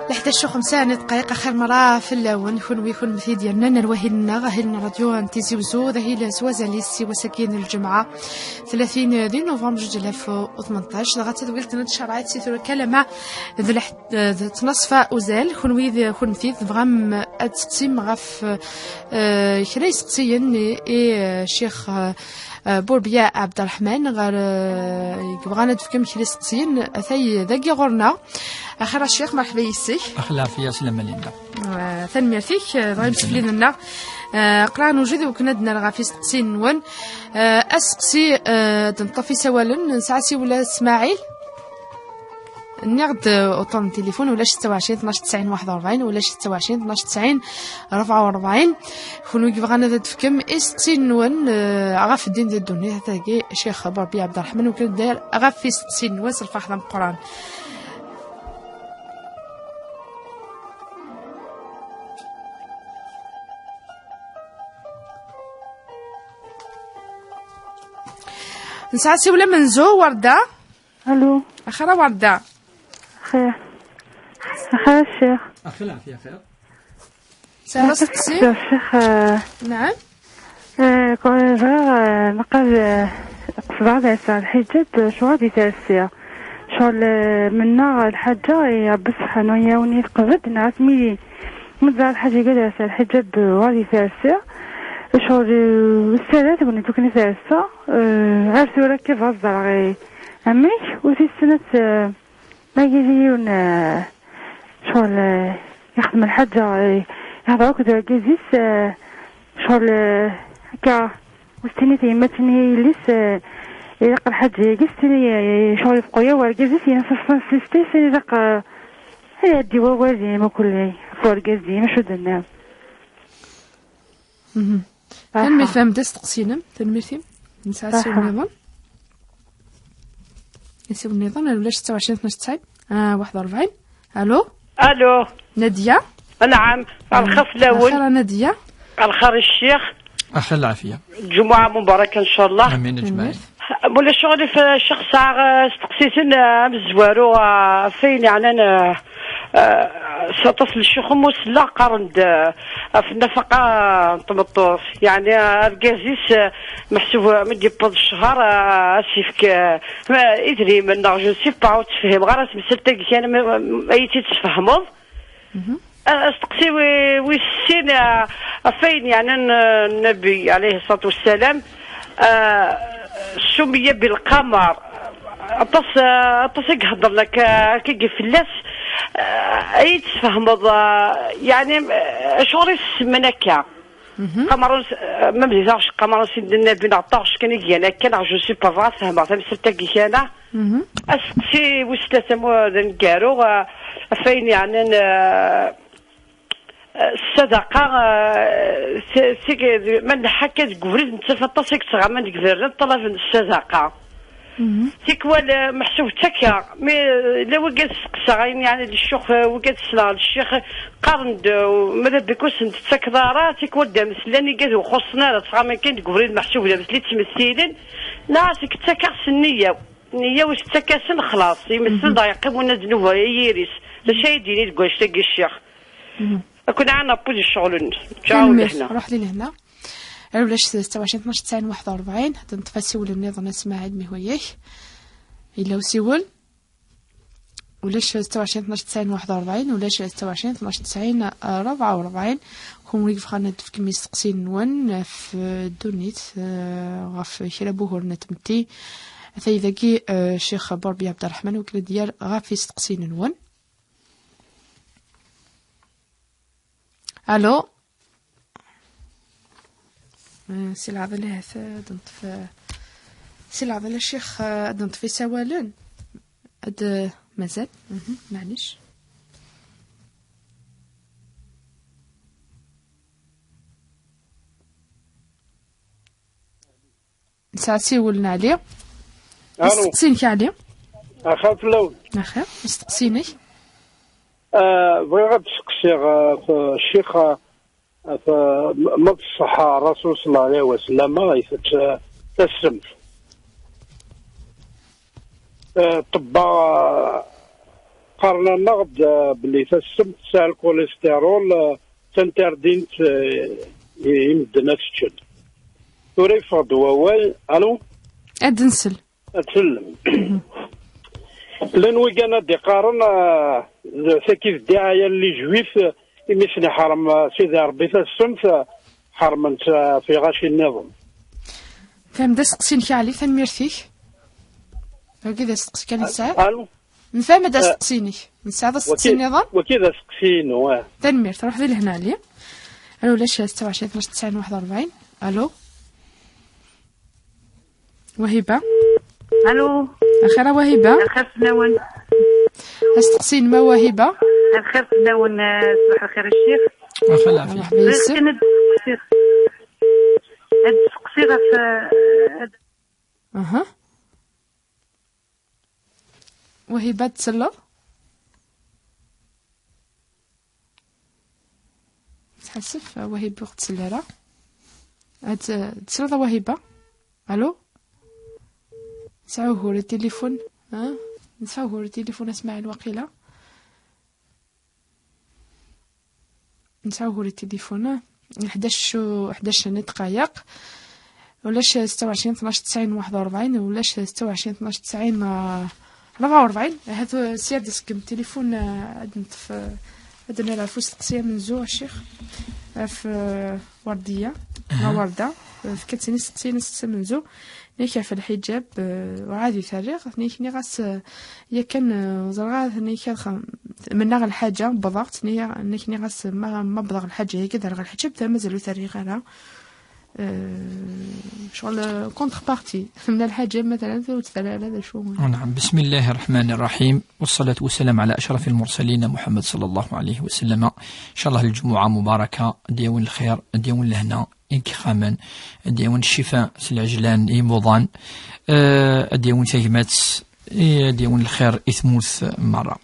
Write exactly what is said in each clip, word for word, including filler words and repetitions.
Leḥdac u xemsa n dqayeq, axir mra fell-awen, kunwi, kunmti d-yernan ar wahil-nneɣ, ahil n ṛṛadyu n Tizi Wezzu, d ahil s wazal-is i wass-agi n lǧemɛa, tlatin di nuvember alef u tmenṭac, dɣa d tadwilt n tcerɛit si tura kalama d leḥ-, d ttnaṣfa uzal, kunwi d kunmti tebɣam ad tseqsim ɣef, eh, kra iseqsiyen i, i, eh, Ccix, eh, eh, Burbiya Abderrahman, ɣer, eh, yebɣan ad d-tefkem kra iseqsiyen, atay dagi ɣur-neɣ. Axir a Ccix, merḥba yis-k. Axel ɛafya, slama Linda. Eh, tanemmirt-ik, eh, dɣa imsefliden-nneɣ. Eh, qrib newjed i wakken ad d-nerr ɣef isteqsiyen-nwen. Eh, aseqsi, eh, ad d-neṭṭef isawalen, nesɛa asiwel a Smaɛil. Nniɣ-d, eh, uṭṭun n tilifun, ulac setta u ɛecrin tnac tesɛin waḥed u rebɛin, ulac setta u ɛecrin tnac tesɛin rebɛa u rebɛin. Kunwi yebɣan ad d-tefkem isteqsiyen-nwen, eh, ɣef ddin di ddunit, tagi, Ccix Burbiya Abderrahman, u kan dar ɣef isteqsiyen-nwen s lferḥ d ameqqran. Nesɛa asiwel amenzu, Werda. Allo. Axir a Werda. Xir. Axir a Ccix. Axir, ɛafya, xir. Sɛiɣ asteqsi. Ccix, eh, Naɛam. Eh, kul ẓriɣ, eh, naqal, eh, qesdeɣ ad ɛasseɣ lḥiǧab, eh, ccɣel di tersi. Ccɣel, eh, mennaɣ lḥaǧa, eh, Ṛebbi subḥanu yawen i lqebd, neɣ asmi mi ẓriɣ lḥaǧa iga ad ɛasseɣ lḥiǧab, eh, ccɣel di tersi. Ccɣel, eh, ssara tegnit ukken i tersa, eh, ar tura akka bɣa ẓreɣ, eh, amek, u tis snat, eh, Ma yili yiwen, eh, ccɣel, eh, yexdem lḥaǧa, eh, yehder akked urgaz-is, eh, ccɣel, eh, akka, ur s-tini tyemmat-nni i yelli-s, eh, ilaq lḥaǧa-agi, s-tini, eh, ccɣel yefqu-yaw urgaz-is, yenna s-, s-, s-, s-, ilaq, eh, ad iɛeddi wawal-im akk ɣef urgaz-im, acu d-tenniḍ? Mhm. Aha. Tanemmirt, fehmed asteqsi-inem. Tanemmirt-im. Nesɛa asiwel niḍen. Asiwel niḍen, ulac setta u ɛecrin tnac tesɛin, ah, waḥed u rebɛin. Allo? Allo? Nadia? Anɛam. Alxir fell-awen. Alxir a Nadia. Alxir i ccix. Axir lɛafya. Lǧumuɛa mubaraka, ncallah. Amin, aǧmaɛin. Tanemmirt. Mula ccɣel i f-, ccix sɛiɣ, eh, steqsiten, eh, amezwaru, eh, ɣef wayen yeɛnan, eh, eh, s aṭas n ccix umi selleɣ qqaren-d, eh, ɣef nnafaqa n tmeṭṭut. Yeɛni, eh, argaz-is, eh, meḥsub, eh, mi d-yewweḍ ccher, eh, ad s-yefk, eh, ma, idrimen, neɣ je ne sais pas, ur ttefhimeɣ ara tamsalt-agi kan, ma, ma, ma iyi-tt-id-tesfehmeḍ. Mhm. A-, asteqsi wi-, wis sin, a-, ɣef wayen yeɛnan, eh, Nnabi, ɛalayhi ṣṣalatu wassalam, eh, Sumiyya Bilqamer. Aṭas, eh, aṭas i iheddren akka, akka fell-as, eh, ad iyi-d-tesfehmeḍ, eh, yeɛni, eh, acuɣer i s-semman akka? Mhm. Qamar-, eh, ma bdiɣ taɣect, qamar-, sin d Nnabi neɣ taɣect kan i gan akka, neɣ je ne sais pas, bɣiɣ ad fehmeɣ tamsalt-agi kan. Mhm. Aseqsi wis tlata mu-, d aneggaru, eh, ɣef wayen yeɛnan, eh, eh, ssadaqa, eh, s-, s-, ma nleḥḥu akka deg ubrid, nettaf aṭas i yettɣaman deg iberdan ṭṭalaben ssadaqa. Mhm. Tikwal, eh, meḥsub ttakkeɣ, mi, eh, la wigad seqsaɣ, ayen yeɛni di ccux, eh, wigad ssneɣ d ccix, qqaren-d, eh, ma d abik ur sen-tettakeḍ ara, tikwal d ameslan igad ur xuṣṣen ara, ttɣaman kan deg ubrid, meḥsub d amesli ttmettilen, neɣ seg ttakeɣ s nniya-w. Nniya-w tettak-asen xlaṣ, imeslen dɣa yeqqim winna d nnuba i yiri-s. D acu ay d-yini deg wannect-agi ccix? Mhm. Ad ken-ɛann Ṛebbi di ccɣel-nnes. Ǧaw lehna. Ruḥ di lehna. Ar ulac setta u ɛecrin tnac tesɛin waḥed u rebɛin, ad neṭṭef asiwel nniḍen a Smaɛil, mi hwa yak. Yella usiwel? Ulac setta u ɛecrin tnac tesɛin waḥed u rebɛin, ulac setta u ɛecrin tnac tesɛin rebɛa u rebɛin. Kunwi yebɣan ad d-tefkem isteqsiyen-nwen ɣef ddunit, eh, ɣef kra n wuguren n tmetti. Atay dagi, eh, Ccix Burbi Ɛebderreḥman, u kra d-yerr ɣef isteqsiyen-nwen. Allo? Eh, si leɛḍil ahat ad neṭṭef, eh, si leɛḍil a Ccix, eh, ad neṭṭef isawalen. Ad, eh, mazal? Mhm, maɛlic. Nesɛa asiwel n Ɛli. Allo. Isteqsi-inek a Ɛli. Axir fell-awen. Axir, isteqsi-inek. Ah, bɣiɣ ad d-seqsiɣ, ah, ɣef ccix, ah, ɣef, ah, ma d ṣṣeḥḥa Rasul sallallahu alayhi wa sallam, ah, itett, ah, tassemt. Ah, ṭṭebba, ah, Qqaren-aneɣ-d, eh, belli tassemt tesɛa lkulistiṛul, eh, d tantardint, eh, i, i medden ad t-ččen. Tura yeffeɣ-d wawal. Alu? Ad nsel. Ad tsellem. Llan wigan ad d-iqqaren, eh, d tagi d ddiɛaya n les juifs, eh, imi sen-iḥrem, eh, Sidi Ṛebbi tassemt, eh, ḥermen-tt, eh, ɣef lɣaci nniḍen. Fhem d asteqsi-nnek, Ɛli, tanemmirt-ik. Wagi d asteqsi kan i tesɛiḍ? Alu? Nfehmed asteqsi-inek. Nesɛa asteqsi nniḍen? Waki d asteqsi-inu, ah. Tanemmirt, ruḥ di lehna, Ali. Alo, ulac, setta u ɛecrin, tnac, tesɛin, waḥed u ṛebɛin. Alo? Wahiba? Alo? Axir a Wahiba? Lxir fell-awen. Asteqsi-inem a Wahiba? Lxir fell-awen, eh, ṣbaḥ lxir a ccix. Axir lɛafya. Merḥba yis-k. Bɣiɣ kan ad d-steqsiɣ. Ad d-steqsiɣ ɣef, eh, ad Aha. Wahiba, ad tselleḍ? Tḥasef, Wahiba ur ɣ-tsell ara. Ad, ad tselleḍ a Wahiba? Alo? Nesɛa ugur n tilifun, ha? Nesɛa ugur n tilifun a Smaɛil waqila. Nesɛa ugur i tilifun, ḥdac u, ḥdac n dqayeq. Ulac setta u ɛecrin, tnac, tesɛin, waḥed u ṛebɛin, ulac setta u ɛecrin, tnac, tesɛin, ah, ṛebɛa u ṛebɛin. Ahat, uh, sya ad iseggem tilifun, uh, ad neṭṭef, uh, ad nerr ɣef usteqsi amenzu, a ccix, ɣef, uh, Werdiya, aha, neɣ Werda, uh, fkan-tt-in isteqsiyen asteqsi amenzu. Nniɣ ɣef lḥiǧab, eh, uɛad i t-rriɣ, nniɣ, nniɣ-as, eh, yakan, eh, ẓriɣ ad, nniɣ ad xam-, mennaɣ lḥaǧa, wwḍeɣ-tt, nniɣ, nniɣ, nniɣ-as ma, ma wwḍeɣ lḥaǧa-agi, ad rreɣ lḥiǧab, ta mazal ur t-rriɣ ara. Eh, ccɣel, eh, contrepartie. Menna lḥaǧa, matalan, ur tt-terri ara, d acu? نعم، بسم الله الرحمن الرحيم، والصلاة والسلام على أشرف المرسلين محمد صلى الله عليه وسلم. إن شاء الله الجمعة مباركة، ad d-yawi lxir, ad d-yawi lehna, i yexxamen, ad d-yawi ccifa s lɛejlan i yimuḍan, eh, ad d-yawi tagmat, eh, ad d-yawi lxir i tmurt merra.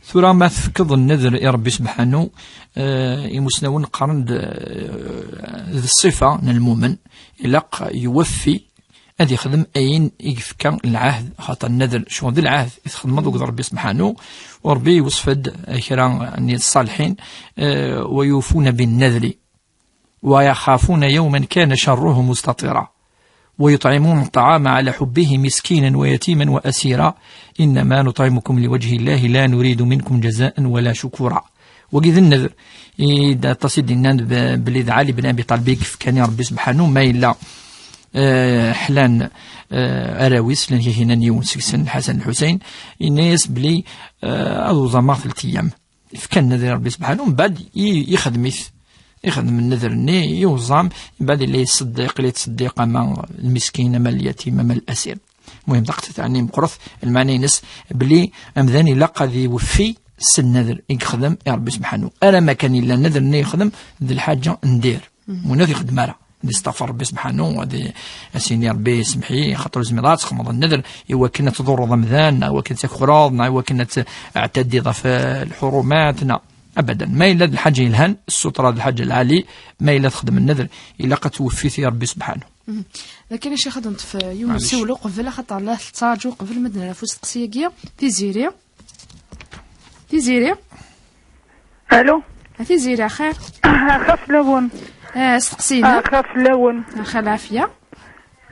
Tura ma tefkeḍ nnedr i Ṛebbi sebḥanu, eh, imusnawen qqaren-d, eh, d ṣṣifa n lmumen, ilaq iwaffi, ad ixdem ayen i yefka lɛahd, xaṭer nnedr ccɣel d lɛahd i txedmeḍ akked Ṛebbi sebḥanu, u Ṛebbi iwṣef-d kra n ṣṣaliḥin, eh, ويوفون بالنذر ويخافون يوما كان شره مستطيرا ويطعمون الطعام على حبه مسكينا ويتيما وأسيرا إنما نطعمكم لوجه الله لا نريد منكم جزاء ولا شكورا. Wagi d nnedr. I d aṭas i d-innan b-, belli d Ali ben Abi Ṭalib i yefkan i Ṛebbi sebḥanu, ma yella, eh, ḥlan, eh, arraw-is, llan kihina n yiwen seg-sen, Lḥasan Lḥuseyn, yenna-yas belli, eh, ad uẓameɣ telt ayyam. Fkan nnedr i Ṛebbi sebḥanu, mbeɛd i, ixdem-it. Ixdem nnedr-nni, i uẓam, mbeɛd yella yettṣeddiq, la yettṣeddiq ama lmiskin, ama lyatim, ama lasir. Muhim, taqsiṭ-nni meqqret, lmeɛna-ines belli amdan ilaq ad iweffi s nnedr i yexdem i Ṛebbi sebḥanu. Ara ma kan yella nnedr-nni yexdem d lḥaǧa n dir. Mhm. Win ur t-ixeddem ara. Ad istaɣfer Ṛebbi sebḥanu, ad i-, ad s-yini Ṛebbi semmeḥ-iyi, xaṭer ur zmireɣ ad texmeḍ nnedr i wakken ad tḍurreḍ amdan, neɣ i wakken ad takreḍ, neɣ i wakken ad teɛtadiḍ ɣef, eh, lḥurumat, neɣ abadan. Ma yella d lḥaǧa yelhan, ssutra d lḥaǧa lɛali, ma yella texdem nnedr, ilaq ad tweffi i Ṛebbi sebḥanu. Mhm. Lakin a ccix ad neṭṭef, eh, yiwen n usiwel uqbel, axaṭer la tettṛaǧu qbel ma d-nerr ɣef usteqsi-agi. Tiziri. Tiziri. Alo. A Tiziri, axir? Axir fell-awen. Eh, asteqsi-inem? Axir fell-awen. Axir lɛafya.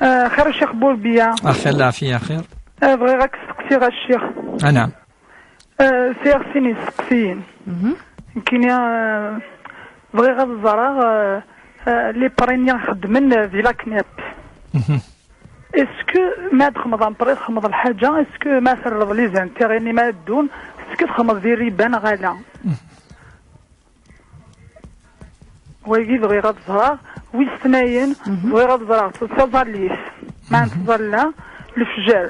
Eh, axir a Ccix Burbiya. Axir lɛafya, axir. Eh, bɣiɣ ad k-steqsiɣ a Ccix. Anɛam. Eh, sɛiɣ sin isteqsiyen. Mhm. Nekkini, eh, bɣiɣ ad ẓreɣ, eh, eh, les prix-nni xeddmen, eh, di la CNEP. Mhm. Est-ce que ma txedmeḍ un prêt, txedmeḍ lḥaǧa, est-ce que ma terreḍ les intérêts-nni ma ddun, est-ce que txedmeḍ di riba neɣ ala? Mhm. Wagi bɣiɣ ad ẓreɣ. Wis tnayen, mhm, bɣiɣ ad ẓreɣ taẓallit. Ma, mhm, nettẓalla lefjer,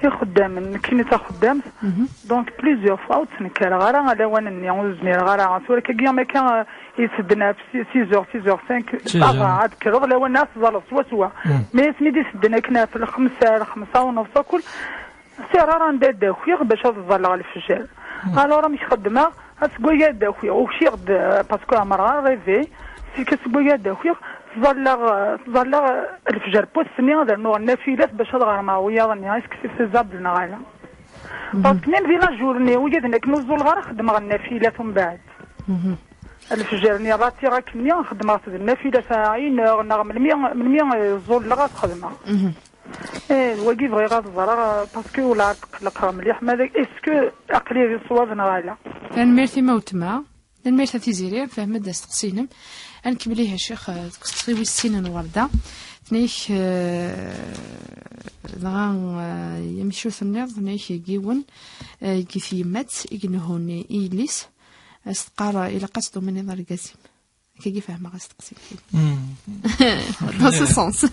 ixeddamen, nekkini d taxeddamt. Mhm. Donc plusieurs fois ur ttnekkareɣ ara lawan-nni, ur zmireɣ ara. Tura kagi am akka, eh, yettedden ɣef si-, six heures, six heures cinq, six heures. Ad tekkreḍ lawan ad teẓẓalleḍ swaswa. Mm. Mais asmi d-isedden akken ɣef lxemsa, lxemsa u nneṣ akkul, sɛiɣ ara anda ad d-akiɣ bac ad ẓẓalleɣ lefjer. Mm. Alors amek xeddmeɣ? Ad seg waya ad d-akiɣ, ukiɣ-d, parce que ɛemreɣ ara rêvé, seg, seg waya ad d-akiɣ, ẓẓalleɣ, ẓẓalleɣ lefjer n wass-nni, ad rnuɣ nnafilat bac ad ɣermeɣ wiyaḍ-nni. Est-ce que c'est faisable neɣ ala? Parce que même di la journée, wigad n akken ur ẓẓulleɣ ara, xeddmeɣ nnafilat umbeɛd. Lefjer-nni ratiɣ akkenni, xeddmeɣ-t d nnafilat, à une heure neɣ melmi, melmi, eh, ẓẓulleɣ ad xedmeɣ. Eh, d wagi bɣiɣ ad ẓreɣ, eh, parce que ur la tqellqeɣ mliḥ, ma d, est-ce que aql-i di ṣṣwab neɣ ala? Tanemmirt i ma weltma. Tanemmirt a Tiziri, fehmed asteqsi-inem. Ad nkemmel ihi, a Ccix, eh, deg usteqsi wis sin n Werda. Tenna-ak, eh, dɣa, eh, amek i tenniḍ, tenna-ak yiwen, eh, yif yemma-tt i inehhun i yelli-s, eh, s-teqqar, eh, ilaq ad tḍuminiḍ argaz-im. Akkagi fehmeɣ asteqsi-inem. Dans ce sens.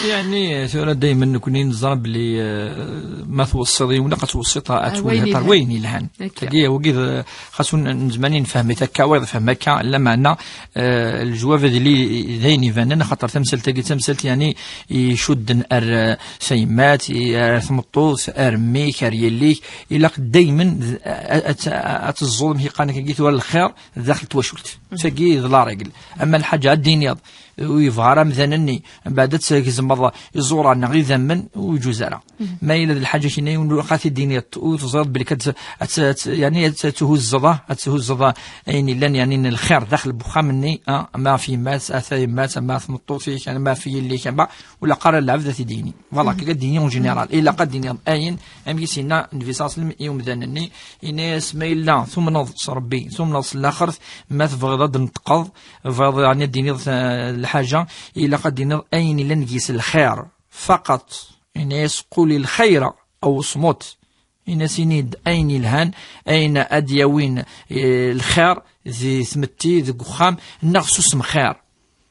Yeɛni, tura daymen nekni neẓra belli, eh, ma tweṣṣiḍ yiwen, ilaq ad tweṣṣiḍ, ad twaliḍ ar wayen yelhan. Tagi, wagi d, xas ur n-, nezmer ad nefhem-it akka, wayeḍ fhem akka, lameɛna, eh, lejwab ad yili d ayen ibanen, axaṭer tamsalt-agi d tamsalt, yeɛni, icudden ar, eh, tayemmat, i, ar tmeṭṭut, ar mmi-k, ar yelli-k, ilaq daymen d, a, a, a, ad teẓẓuḍ, amek i qqaren akkagi tura, lxir daxel n twacult. Tagi d la règle. Ama lḥaǧa ad d-tiniḍ, ur yebɣa ara amdan-nni, mbeɛd ad tgezmeḍ iẓuran neɣ idammen, ur yeǧuz ara. Ma yella d lḥaǧa kina yiwen ur ad t-id-tiniḍ, ur teẓriḍ belli ad t-, ad t-, ad t-, yeɛni ad t-, ad thuzzeḍ, ad thuzzeḍ ayen yellan, yeɛni n lxir daxel n wexxam-nni, ah, ama ɣef yemma-s, a tayemmat, ama ɣef tmeṭṭut-ik, ama ɣef yelli-k, ama ur ilaq ara lɛebd ad t-id-yini. Voilà, akka ad d-yini en général. Ilaq ad d-tiniḍ ayen, amek i s-yenna Nnbi ṣalla Llahu ɛalayhi wa sallam i umdan-nni, yenna-yas ma yella tumneḍ s Rebbi, tumneḍ s laxert, ma tebɣiḍ ad d-tneṭqeḍ, tebɣiḍ yeɛni ad d-tiniḍ, eh, lḥaǧa, ilaq ad d-tiniḍ ayen yellan deg-s lxir. Faqat, yenna-yas quli lxayra aw smut. Yenna-yas ini-d ayen yelhan, ayen ad d-yawin, eh, lxir di tmetti, deg uxxam, neɣ susem xir.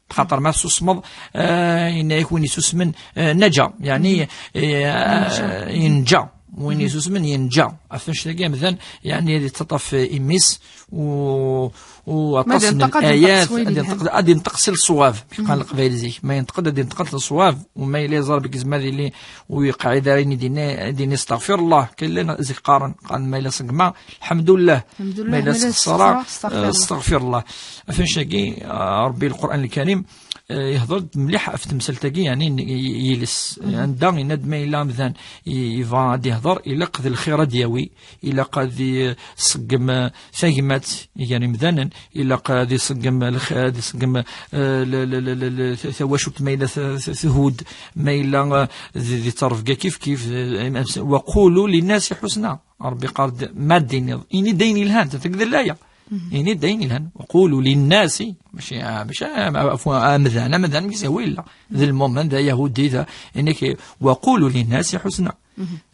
Xaṭer ma tessusmeḍ, eh, yenna-yak win yessusmen, eh, naǧa, yeɛni, eh, yenǧa. Win yessusmen yenǧa. Ɣef annect-agi amdan, yeɛni ad yettaṭṭaf, eh, imi-s, u, u aṭas n layat, ad yenṭeq, ad yenṭeq si leṣwab, mi qqaren Leqbayel zik. Ma yenṭeq-d, ad yenṭeq-d leṣwab, u ma yella yeẓra belli yezmer ad yili ur yeqɛid ara, ad d-yini, ad d-yini استغفر الله. Kayen llan zik qqaren, qqaren ma yella ṣeggmeɣ, الحمد لله. الحمد لله. Ma yella sxeṣreɣ, استغفر الله. استغفر الله. Ɣef annect-agi, eh, Rebbi Leqran Lkarim, eh, yehder-d mliḥ ɣef temsalt-agi, yeɛni n-, y-, yiles. Anda yenna-d ma yella amdan i-, yebɣa ad yehder, ilaq d lxir ad d-yawi, ilaq ad iṣeggem, eh, tagmat gar imdanen, ilaq ad iṣeggem lx-, ad iṣeggem, eh, l-, l-, l-, l-, l-, tawacult ma yella t-, t-, thudd, ma yella, eh, di, di ttrebga kif kif, eh, وقولوا للناس حسنا. Rebbi yeqqar-d ma d-tiniḍ, ini-d ayen yelhan, tagi d laya. Ini-d ayen yelhan. وقولوا للناس, mačči, ah, mačči, ah, ɣef amdan, amdan mi yesɛa illa. D lmumen, d ayahudi, d, ini-k, وقولوا للناس حسنا.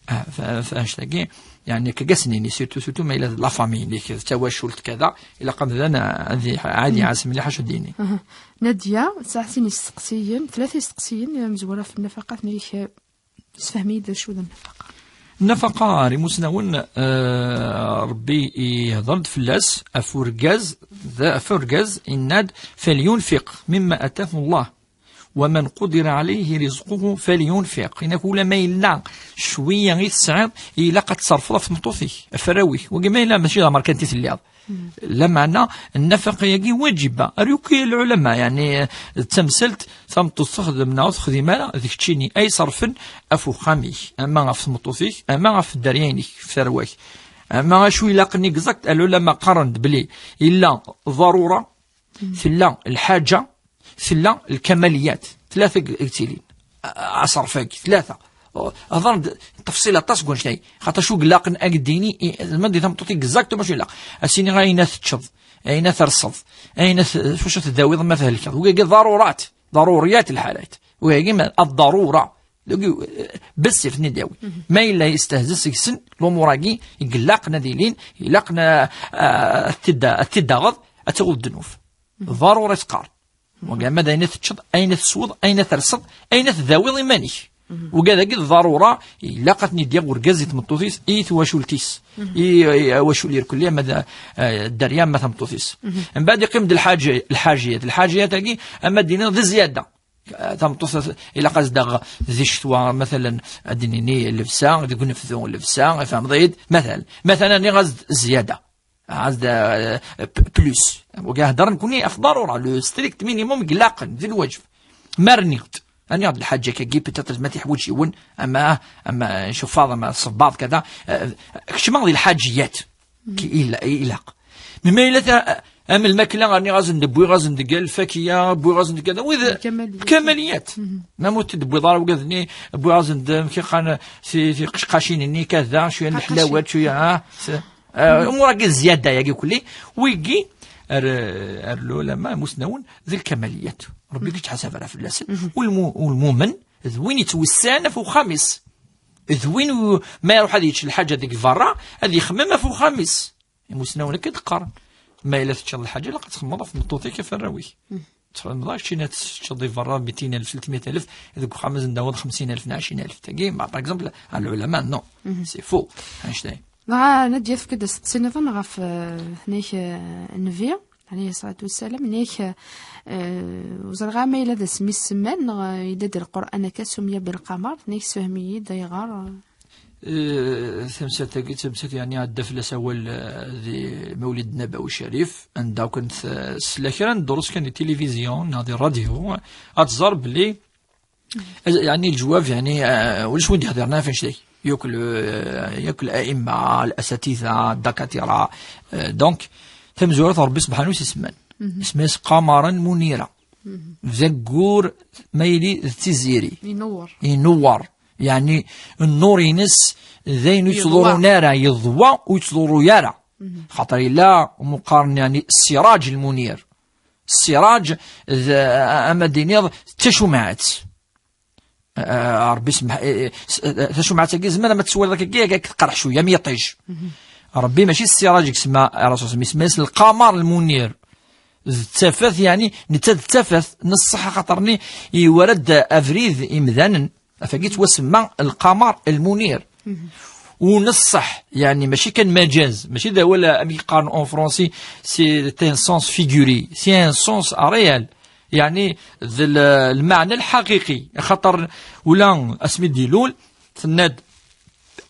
Ah, f-, f-, annect-agi, yeɛni, akka i asen-ini, surtout, surtout ma yella d la famille-nnek, d tawacult, kada, ilaq amdan, ah, ad i-, ad iɛas mliḥ acu d-yini. Nadya, tesɛa sin isteqsiyen, tlata isteqsiyen, eh, mezwura ɣef nnafaqat, nni-k, eh, Sefhem-iyi-d d acu d nnafaqa. Nnafaqa, ar imusnawen, eh, Rebbi ihder-d fell-as, ɣef urgaz, d, ɣef urgaz, yenna-d, فلينفق مما آتاه الله، ومن قدر عليه رزقه فلينفق. Yenna-k, ula ma yella cwiya i tesɛiḍ, ilaq ad tṣerfeḍ ɣef tmeṭṭut-ik, ɣef warraw-ik. Wagi ma yella mačči d amerkanti telliḍ. Lameɛna, nnafaqa-agi waǧiba, ar yakk lɛulama, yeɛni, d tamsalt, tameṭṭut texdem neɣ ur texdim ara, d keččini ay ṣerfen ɣef uxxam-ik, ama ɣef tmeṭṭut-ik, ama ɣef dderya-inek, ɣef tarwa-k. Ama acu ilaqen exact, lɛulama qqaren-d belli illa ḍarura, tella lḥaǧa, tella lkamaliyat, tlata i yettilin. A-, aṣerf-agi, tlata. Hḍren-d tefṣil aṭas deg wannect-agi. Xaṭer acu ilaqen ad d-yini, i, ma di tameṭṭut exactement acu ilaq. Ad s-iniɣ ayen ad teččeḍ, ayen ad terseḍ, ayen ad t-, s wacu ad tdawiḍ ma thelkeḍ. Wigi ḍarurat, ḍaruriyat lḥalat. Wigi ma, ad ḍarura. Dagi, eh, bessif ad ten-id-yawi. Ma yella yestehza seg-sen, lumuṛ-agi, ilaqen ad ilin, ilaqen a, a, ad t-id-, ad t-id-taɣeḍ, ad taɣeḍ ddnub. Ḍarurat qqar. Wagi, ama d ayen ad teččeḍ, ayen ad tesweḍ, ayen ad terseḍ, ayen ad tdawiḍ iman-ik. Wagi dagi d ḍarura, ilaq ad ten-id-yaɣ urgaz i tmeṭṭut-is, i twacult-is. I, i awacul irkelli, ama d, eh, dderya, ama tameṭṭut-is. Mbeɛd iqqim-d lḥaǧi-, lḥaǧiyat. Lḥaǧiyat-agi, ama d-iniḍ d zzyada. Eh, tameṭṭut, ilaq ad s-daɣ di ccetwa, matalen, ad d-nini llebsa, deg unebdu llebsa, tfehmeḍ-iyi-d? Matalen, matalen, nniɣ-as-d zzyada. Ɛad, eh, p-, plus. Wagi heddren nekni ɣef ḍarura, le strict minimum i ilaqen, d lwaǧeb. Ma rniɣ-d, Ani-aɣ-d lḥaǧa-agi, peut-être ma t-iḥwaǧ yiwen, ama, ama cufaḍ, ama ṣebbaḍ, kada. Eh, kecmeɣ di lḥaǧiyat. Ki ila-, ilaq. Mi ma yella ta-, am lmakla, rniɣ-asen-d, wwiɣ-asen-d deg lfakiya, wwiɣ-asen-d kada, wid lkamaliyat. Lkamaliyat. Ma mu t-id-wwiḍ ara wigad-nni, wwiɣ-asen-d, amek i qqaren, ti-, tiqecqacin-nni, kada, cwiya n leḥlawat, cwiya, ha, s-, eh, umur-agi zzyada-yagi kulli, wigi, ar, ar lulama, imusnawen, d lkamaliyat. Rebbi kečč ḥasab ara fell-asen. U lmu-, u lmumen, d win yettwessan ɣef uxxam-is. D win u-, ma iruḥ ad yečč lḥaǧa deg berra, ad yexmem ɣef uxxam-is. Imusnawen akka i d-qqaren. Ma yella teččiḍ lḥaǧa, ilaq ad txemmeḍ ɣef tmeṭṭut-ik, ɣef warraw-ik. Txemmeḍ, keččini ad teččeḍ di berra mitin alef, tletmiyat alef, deg uxxam ad sen-d-tawiḍ xemsin alef neɣ ɛecrin alef. Tagi, ma, par exemple, ar lɛulama, non. C'est faux. Annect-a. Dɣa, Nadia, tefka-d asteqsi nniḍen ɣef, eh, nek, eh, Nnbi, ɛalayhi ṣṣalatu wassalam, nek, eh, ur ẓriɣ ara ma yella d asmi semman, neɣ, eh, yella-d Lqur'an akka sumya bilqamar, nek sefhem-iyi-d ayɣer, eh. Eh, tamsalt-agi d tamsalt, yeɛni, ɛedda fell-as awal, eh, di Mawlid Nabawi Ccarif, anda akk n t-, tesla kra n ddrus kan di tilivizyu neɣ di rradyu, ad tẓer belli, eh, yeɛni, leǧwab, yeɛni, eh, ulac win d-iḥdiren ɣef annect-agi. Yakk le-, eh, yakk l'aimma, l'asatida, ddakatira. Eh, donc, tamezwarut, Rebbi subḥanahu s isemman. Isemma-yas Qamaran Munira. D aggur, ma yili d tiziri. Inewwer. Inewwer. Yeɛni, nnur-ines d ayen ur yeḍwa. Yettḍurrun ara, yeḍwa ur yettḍurru ara. Xaṭer yella, umi qqaren, yeɛni, ssiraǧ lmunir. Ssiraǧ d, ama d-iniḍ, d tacumɛat. Ah, Rebbi semmeḥ, eh, eh, s-, eh, tacumɛat-agi, zemmer ma tt-teswiḍ akka, akka, akka teqreḥ cwiya, am yiṭij. Rebbi mačči ssiraǧ i isemma Rasul, isemma-yas lqamar lmunir. D tafat, yeɛni, netta d tafat, n ṣṣeḥ, axaṭer-nni iwara-d abrid imdanen, afagi yettwasemma lqamar lmunir. U n ṣṣeḥ, yeɛni, mačči kan maǧaz, mačči d awal, amek i qqaren en français, c'est un sens figuré, c'est un sens réel. Yeɛni, d l-, lmeɛna lḥaqiqi, axaṭer ula asmi d-ilul, tenna-d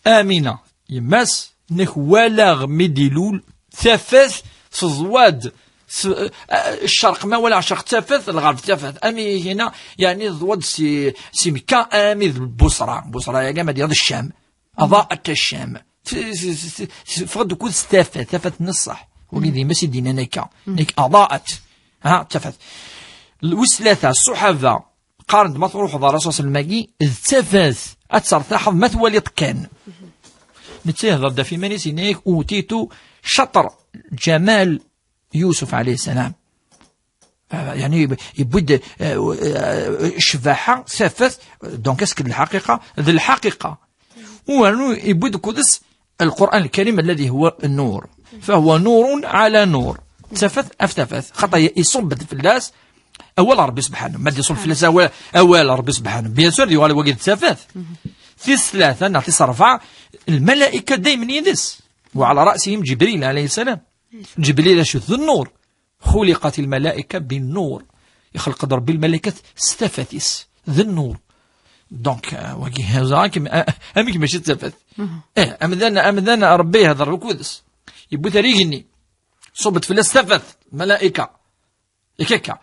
Amina, yemma-s, nek walaɣ mi d-ilul, tafat teẓwa-d, s-, eh, ccerq ma walaɣ ccerq tafat, lɣerb tafat. Ami hina, yeɛni teẓwa-d si, si Mekka, ami d Busra. Busra-yagi, ama d-yaḍ Ccam. Aḍaat Ccam. T-, t-, t-, t-, teffeɣ-d ukud s tafat, tafat n ṣṣeḥ. Wagi d yemma-s i d-yennan akka. Nek aḍaat. Ha, tafat. L-, wis tlata, ṣṣuḥaba. Qqaren-d ma truḥeḍ ɣer Rasul sellem-agi, d tafat, ad tertaḥeḍ ma twaliḍ kan. Netta yehder-d ɣef yiman-is, yenna-yak, utitu caṭr ǧamal Yusuf ɛalayhi ssalam. Ah, yeɛni, yewwi-d, eh, eh, ccbaḥa, tafat, donc, est-ce que d lḥaqiqa? D lḥaqiqa. U rnu yewwi-d kudes القرآن الكريم الذي هو النور، فهو نور على نور. Tafat ɣef tafat. Xaṭer iṣubb-d fell-as awal Ṛebbi subḥanahu. Ma d-iṣubb fell-as awal, awal Ṛebbi subḥanahu, bien sûr, yuɣal wagi d tafat. Tis tlata neɣ tis ṛebɛa, lmalayka daymen yid-s. وعلى رأسهم جبريل عليه السلام. Ǧebril acu d nnur. خلقت الملائكة بالنور. Ixleq-d Ṛebbi lmalaykat s tafat-is. D nnur. Donc, euh, wagi, ẓer amek, a-, amek mačči d tafat. Eh, amdan, amdan, Ṛebbi ihder ukud-s. Yewwi-t ar igenni. Ṣubb-d fell-as tafat, lmalayka. Yak akka.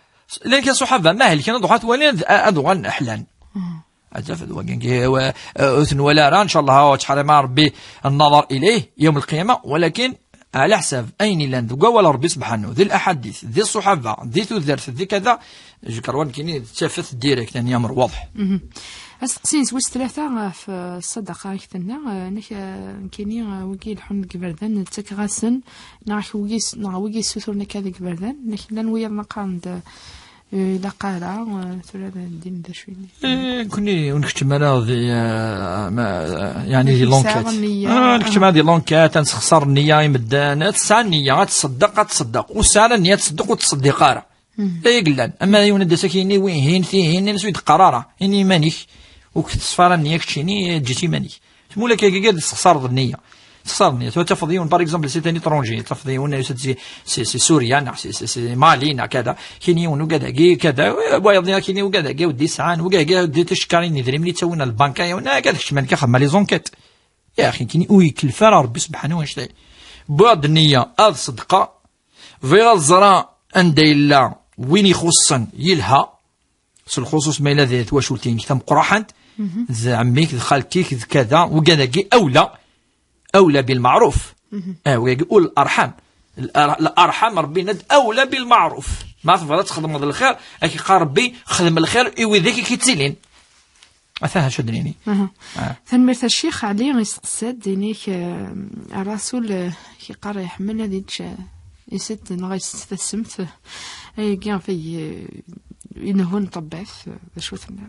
Llan kan ṣṣuḥaba, ma helken, ad ruḥen ad walin, ad, ad uɣalen ḥlan. Ad tafat wagi, ngi, wa-, ur ten-wala ara, ncallah, ur ttḥarim ara Ṛebbi النظر إليه يوم القيامة, walakin ɛla ḥsab ayen illan deg wawal Ṛebbi subḥanahu, di laḥadit, di ṣṣuḥaba, di tudert, di kada, jekṛwan kini d tafat direct, yani amr waḍeḥ. Asteqsi-ines wis tlata ɣef, eh, ṣṣadaqa, ak tenna, eh, nek, eh, nekkini, eh, wigi ileḥḥun deg iberdan, ttakeɣ-asen, neɣ wigi s-, neɣ wigi yessuturen akka deg iberdan, nek llan wiyaḍ ma qqaren-d, eh, ilaq ara, eh, tura d ddin d acu-nni. Eh, nekkni ur nkeččem ara di, eh, ma, eh, yani di l'enquête. Ah, ur nkeččem ara di l'enquête, ad nessexṣer nniya i medden, ad tesɛa nniya, ad tṣeddeq, ad tṣeddeq. Ur tesɛa ara nniya, ad tṣeddeq, ur tṣeddiq ara. D ay yellan. Ama yiwen ad d-yas ak-yini wihin, tihin, ur s-id-qqar ara. Ini iman-ik. Ur k-teṣfa ara nniya keččini, eǧǧ-itt iman-ik. Tmula kagagi ad tessexṣareḍ nniya. Tessexṣareḍ nniya. Tura tafeḍ yiwen, par exemple, c'est un étranger. Tafeḍ yiwen yusa-d si, si, si Surya, neɣ si, si, si Mali, neɣ kada. Kini yiwen ugad-agi, kada. Wayeḍ-nni kini ugad-agi, ur d-yesɛan, ugad-agi, ur d-ticekkarin, idrimen i ttawin ar lbanka, yiwen, ah, kada keččem, ad k-axdem les enquêtes. Ya axi, kini ur yekellef ara Ṛebbi subḥanahu wa taɛala. Wwiɣ-d nniya, ad ṣeddqeɣ. Bɣiɣ ad ẓreɣ anda yella win ixuṣṣen, yelha. s lxuṣuṣ ma yella d twacult-inek tameqqraḥant, d ɛemmi-k, d xalti-k, d kada, wigad-agi awla, awla bilmeɛruf. Ah, wigad-agi ul larḥam. Larḥam, Rebbi yenna-d awla bilmeɛruf. Ma tebɣiḍ ad txedmeḍ lxir, ad k-iqqar Rebbi xdem lxir i widak i k-ittilin. Atan acu ad d-nini. Aha. Ah. Tanemmirt a Ccix. Ɛli isteqsa-d, inik, eh, Rasul, eh, yeqqar iḥemmel ad yečč, eh, isit neɣ iset tasemt, eh, ayagi ɣef ay, eh, inehhun ṭṭebbat, eh, d acu tenna?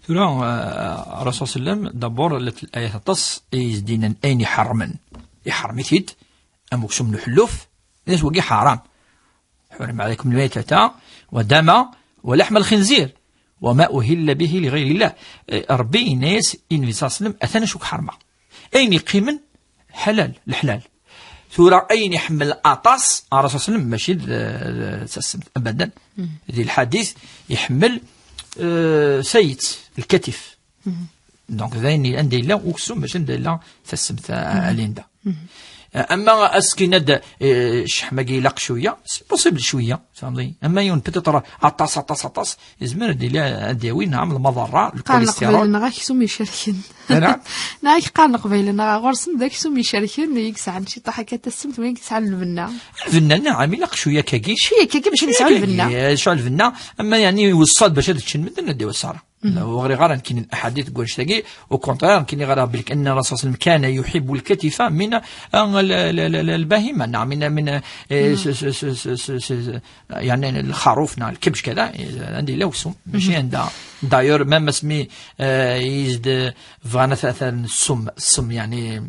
Tura, eh, Rasul sallam, d'abord, llant ayat aṭas i s-d-yennan ayen iḥermen. Iḥerm-it-id, am uksum n uḥelluf, d wagi ḥaram. حرم عليكم الميتة والدم ولحم الخنزير وما أهل به لغير الله. Eh, Rebbi yenna-yas i Nnbi ṣalla Llahu ɛalayhi wa sallam, atan acu k-ḥermeɣ. Ayen yeqqimen, ḥalal, leḥlal. Tura, ayen iḥemmel aṭas, Rasul sallam, mačči d, d, d tasemt, abadan. Di lḥadit, iḥemmel, eh, tayet, lkatif. Donc, d ayen anda yella uksum, mačči anda yella tasemt, a, a Linda. Eh, ama askin ad, eh, ccḥem-agi ilaq cwiya, c'est possible cwiya, tfehmeḍ-iyi. Ama yiwen peut-être aṭas, aṭas, aṭas, yezmer ad yili ad d-yawi, naɛam, lmaḍerra, qqaren lkolistiṛul. Leqbayel neɣ aksum icerken. Naɛam. Neɣ qqaren Leqbayel neɣ ɣur-sen d aksum icerken, i yesɛan ciṭuḥ akka tasemt, win i yesɛan lbenna. Lbenna, naɛam, ilaq cwiya kagi. Cwiya kagi bac ad nesɛu lbenna. Cwiya kagi, eh, nesɛu lbenna, ama yeɛni iweṣṣa-d bac ad ččen medden, ad d-yawi ṣṣara. لا، ur ɣriɣ ara nekkini aḥadit deg wannect-agi. Au contraire, nekkini ɣriɣ belli anna Rasul sallam كان يحب الكتف من, ah, l-, l-, l-, l-, البهيمة, neɣ من, من, eh, s-, s-, يعني الخروف, neɣ lkebc, kada, eh, anda yella uksum. Mačči anda, d'ailleurs, même asmi, eh, i s-d-, bɣan ad, ad ssum, ssum, يعني,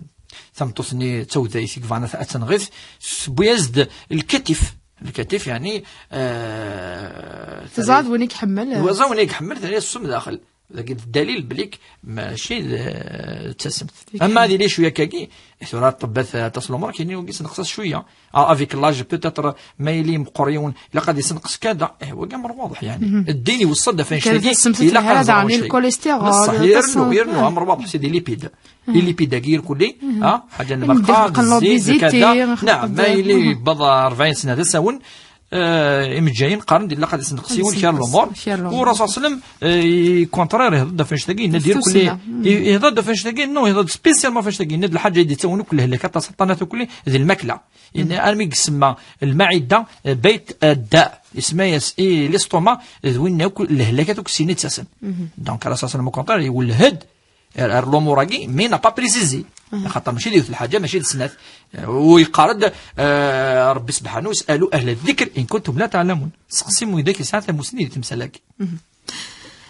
tameṭṭut-nni d tawdayt i yebɣan ad, ad tenɣit, tewwi-as-d lkatif. Lkatif, yeɛni, eh, teẓẓad win i iḥemmel. Teẓẓad win i iḥemmel, terra ssum daxel. Dagi d dalil belli mačči d, eh, d tasemt. Ama ad yili cwiya kagi, tura ṭṭebbat, eh, aṭas lumuṛ, kini wagi senqes-as cwiya. Ah, avec l'âge, peut-être, ma yili meqqer yiwen, ilaq ad isenqes kada. Eh, wagi amr waḍeḥ, yeɛni. Ddin iweṣṣa-d ɣef wannect-agi, ilaq ad nẓer wannect-agi. Lkolistiṛul, ṣṣeḥ, yernu, yernu, amr waḍeḥ, c'est des lipides. Ilipid-agi irkulli, ha, ḥaǧa n lberqa, zzit, l'obésité, kada. Naɛam, ma yili yewweḍ rebɛin sna d asawen, eh, imejjayen qqaren-d ilaq ad isenqes yiwen kra lumuṛ. U Rasul sallam, eh, i contraire, ihḍa-d ɣef wannect-agi, yenna-d irkulli, ihḍa-d ɣef wannect-agi, non, ihḍa-d spécialement ɣef wannect-agi, yenna-d lḥaǧa i d-yettawin akk lehlak, aṭas, aṭas akk, d lmeḥkla. Yenna armi yessemma lmaɛida, eh, bayt, eh, dda, isemma-yas i l'estomac, d winna akk lehlakat akk syin i d-ttasen. Donc, Rasul sallam, au contraire, iwelleh-d ar, ar lumuṛ-agi, mais n'a pas précisé. Axaṭer mačči d yiwet lḥaǧa, mačči d snat. U yeqqar-d, eh, Rebbi sebḥanu, اسألوا أهل الذكر إن كنتم لا تعلمون. Seqsim widak yesɛan tamussni di temsal-agi.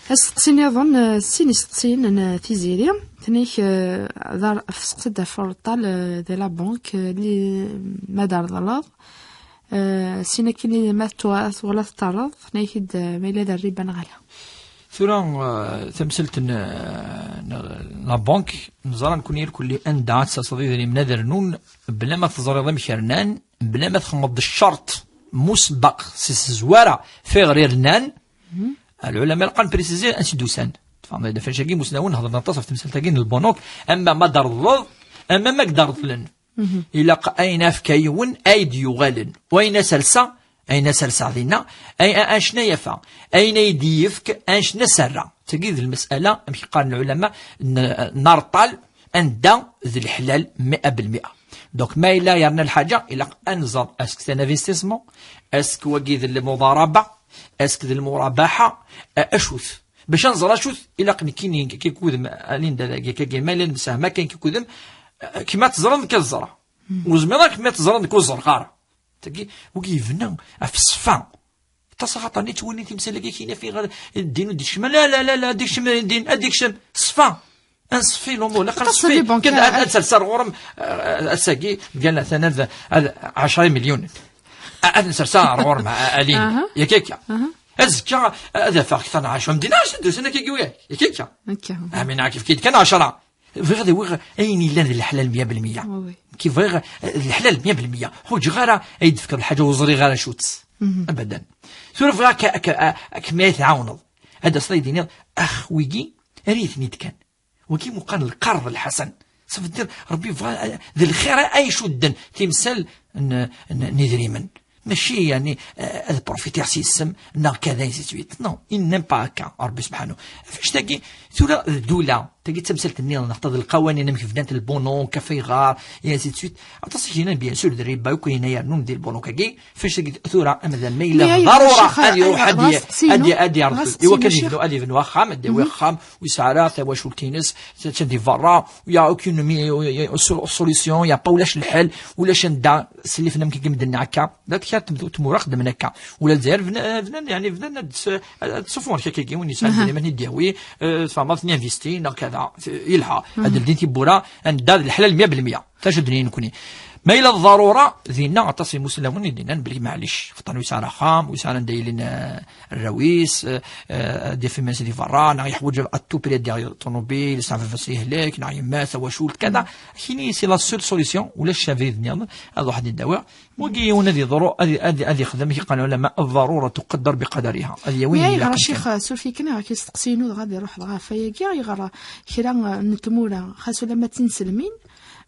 Asteqsi nniḍen, eh, sin isteqsiyen n Tiziri. Tenna-k, eh, d ar-, seqsi-d ɣef ureṭṭal, eh, di la banque, eh, li ma d-treḍleḍ, Eh, sin akken i ma tettwa-, twalaḍ teṭṭerreḍ, tenna-ak-id, eh, ma yella d rriba neɣ ala. Tura, eh, tamsalt n, n la banque, neẓra nekkni irkelli anda ad tserseḍ idrimen ad rnun, bla ma teẓriḍ amek rnan, bla ma txedmeḍ ccerṭ musbeq si tezwara fiɣer i rnan, lɛulama ilaq ad nprécisé ansi d-usan. Tfehmeḍ, d afrac-agi imusnawen hedren aṭas ɣef temsalt-agi n lbunuk, ama ma d-reḍleḍ, ama ma k-d-reḍlen. Ilaq ayen afka yiwen ay d-yuɣalen. Wayen asersa, ayen asersa dinna, ay, a-, anecna yafa. Ayen ay d-yefk, anecna serra. Tagi d lmasala, amek qqaren lɛulama, n, n areṭṭal, anda d leḥlal mi'a belmi'a. Donc, ma yella yerna lḥaǧa, ilaq ad nẓer, est-ce que c'est un investissement, est-ce que wagi d lmuḍaraba, est-ce que d lmurabaḥa, a-, acu-t? Bac ad nẓer acu-t, ilaq nekkini, kikudem, a Linda dagi, kagi, ma yella nemsefham akka kikudem, eh, kma teẓriḍ nekk ad ẓreɣ. Ur zmireɣ kma teẓriḍ nekk ur ẓreɣ ara. Tagi, wigi yebna ɣef ṣṣfa. Aṭas axaṭer nettwali timsal-agi kina fi ɣer ddin ur d-ikcem. La, la, la, la, ad ikcem ddin, ad ikcem ṣṣfa. Ad nṣeffi lumuṛ, la, aṭas nṣeffi. Kan ad, ad, ad serseɣ ɣur-m, eh, ass-agi, mgal atan ad, ad ɛecra imelyunen. A-, ad nserseɣ ɣur-m, a-, a Lin. Aha. Yak akka. Azekka, ad afeɣ kter n ɛecra. Medden ɛecra d-usan akka, yak akka. Akka. Amin, kif kid kan ɛecra. Bɣiɣ ad awiɣ ayen yellan d leḥlal mya belmya. Oui. Ki bɣiɣ, eh, d leḥlal mya belmya. Ḥuǧeɣ ara ay d-tefkeḍ lḥaǧa ur ẓriɣ ara acu-tt. Abadan. Tura bɣiɣ ak-, ak-, ak-, kemmi ay tɛawneḍ. Ad d-taseḍ ay d-tiniḍ, ax, wigi, err-iten-id kan. Wagi meqqar lqerḍ lḥasan. Ṣafi, Rebbi yebɣa, eh, d lxir ay icudden timsal n, n, n idrimen. Mačči, yani, eh, ad profitiɣ s yis-m, neɣ kada, ainsi de suite. Non, il n'aime pas akka, Ṛebbi subḥanahu. Ɣef annect-agi, tura d ddula, tagi d tamsalt-nniḍen, neɣ d lqawanin, amek bdant lbunuk, afayɣar, et ainsi de suite. Aṭas i k-yennan, bien sûr, d rriba, akk yenna yernun di lbunuk-agi. Ɣef annect-agi, tura, amdan ma yella d ḍarura, ad iruḥ ad y-, ad y-, ad yerẓ, iwakken ad yebnu, ad yebnu axxam, ad yawi axxam, ur yesɛi ara tawacult-ines, attan di berra, il y a aucune mi-, il y a solution, il y a pas, ulac lḥel, ulac anda, sellifen am kiki medden akka. D at kra tmura xeddmen akka. Ula Lezzayer bna-, bnan, yani, bnan ad s-, ad sufɣen kra kiki, win yesɛan idrimen i d-yawi, eh, tfehmeḍ, ad ten-investi, neɣ kada, yelha. Ad ldin tiwwura, anda d leḥlal mya belmya. Taǧ ad d-nini nekni. Ma yella d ḍarura, dinna aṭas imuslawen i d-yennan belli maɛlic. Xaṭer ur yesɛi ara axxam, ur yesɛi ara anda yilin, eh, arraw-is, eh, eh, ad yaf iman-is di berra, neɣ yeḥwaǧ à tout prix ad yaɣ ṭunubil, yesɛa baba-s yehlek, neɣ yemma-s, tawacult, kada. Kini, c'est la seule solution, ulac abrid nniḍen, ad ruḥ ad d-awiɣ. Wagi yiwen ad yeḍru, ad, ad, ad yexdem, amek i qqaren lɛulama, الضرورة تقدر بقدرها. Ad yawi ayen ilaqen kan. Ccix, suref-iyi kan, ɣer yisteqsiyen-inu dɣa ad iruḥ dɣa ɣef wayagi, ayɣer kra n tmura, xas ulamma d tinselmin,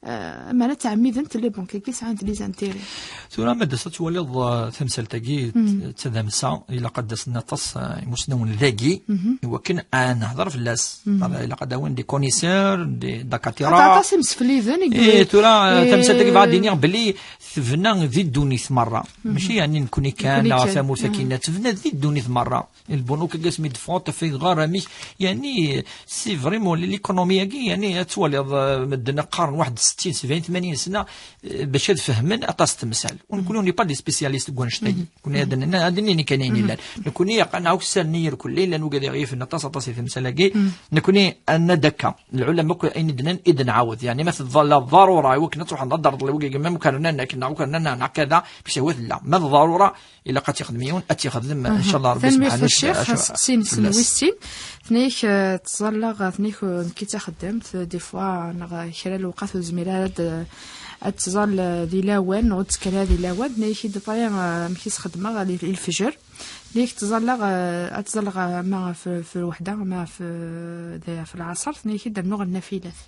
eh, amar ad ttɛemmident les banques-agi sɛant les intérêts. Tura ma d-tas ad twaliḍ, eh, tamsalt-agi, d tadamsa, ilaq ad d-asen aṭas, eh, imusnawen dagi, iwakken ad nehder fell-as. Ilaq ad d-awin des connaisseurs, des dakatira. Aṭas imsefliden i, eh, tura, eh, tamsalt-agi bɣiɣ ad d-iniɣ belli tebna di ddunit merra. Mačči yani nekni kan, neɣ tamurt-agi, tebna di ddunit merra. Lbunuk-agi asmi d-ffɣent, afayɣar, amek, yani, c'est vraiment l'économie-agi, yani, ad twaliḍ, eh, medden qqaren waḥed settin, sebɛin, tmanyin sna, eh, bac ad fehmen aṭas n temsal. U nekni, on n'est pas des spécialistes deg wannect-agi. Nekni ad n-, ad nini kan ayen yellan. Nekni, aql-aɣ akk ssarni irkelli, llan wigad i ɣ-yifen aṭas, aṭas i temsal-agi. Nekni, ad nini akka, lɛulama akk ayen i d-nnan, i d-nɛawed. Yani, ma tella ḍarura, i wakken ad truḥeḍ ad d-terreḍ i wigad, ma ukren-anek, neɣ ukren-aneɣ, neɣ kada, bis awat la. Ma d ḍarura, ilaq ad tt-ixdem yiwen, ad tt-ixdem, ncallah, Ṛebbi subḥanahu wa taɛala. Tanemmirt a ccix, settin sna wis sin. Tenna-ak, eh, ttẓallaɣ, tenna-ak, eh, nekk i d taxeddamt, eh, des fois, neɣ, eh, kra n lewqat ur tezmir ara ad, ad tẓall, eh, di lawan, neɣ ur tekker ara di lawan. Tenna-ak-id, eh, amek i s-xeddmeɣ, i, i lefjer. Tenna-ak ttẓallaɣ, eh, ad tẓallaɣ, eh, ama f, f lweḥda, ama f, d, f lɛaṣer. Tenna-ak-id rnuɣ nnafilat.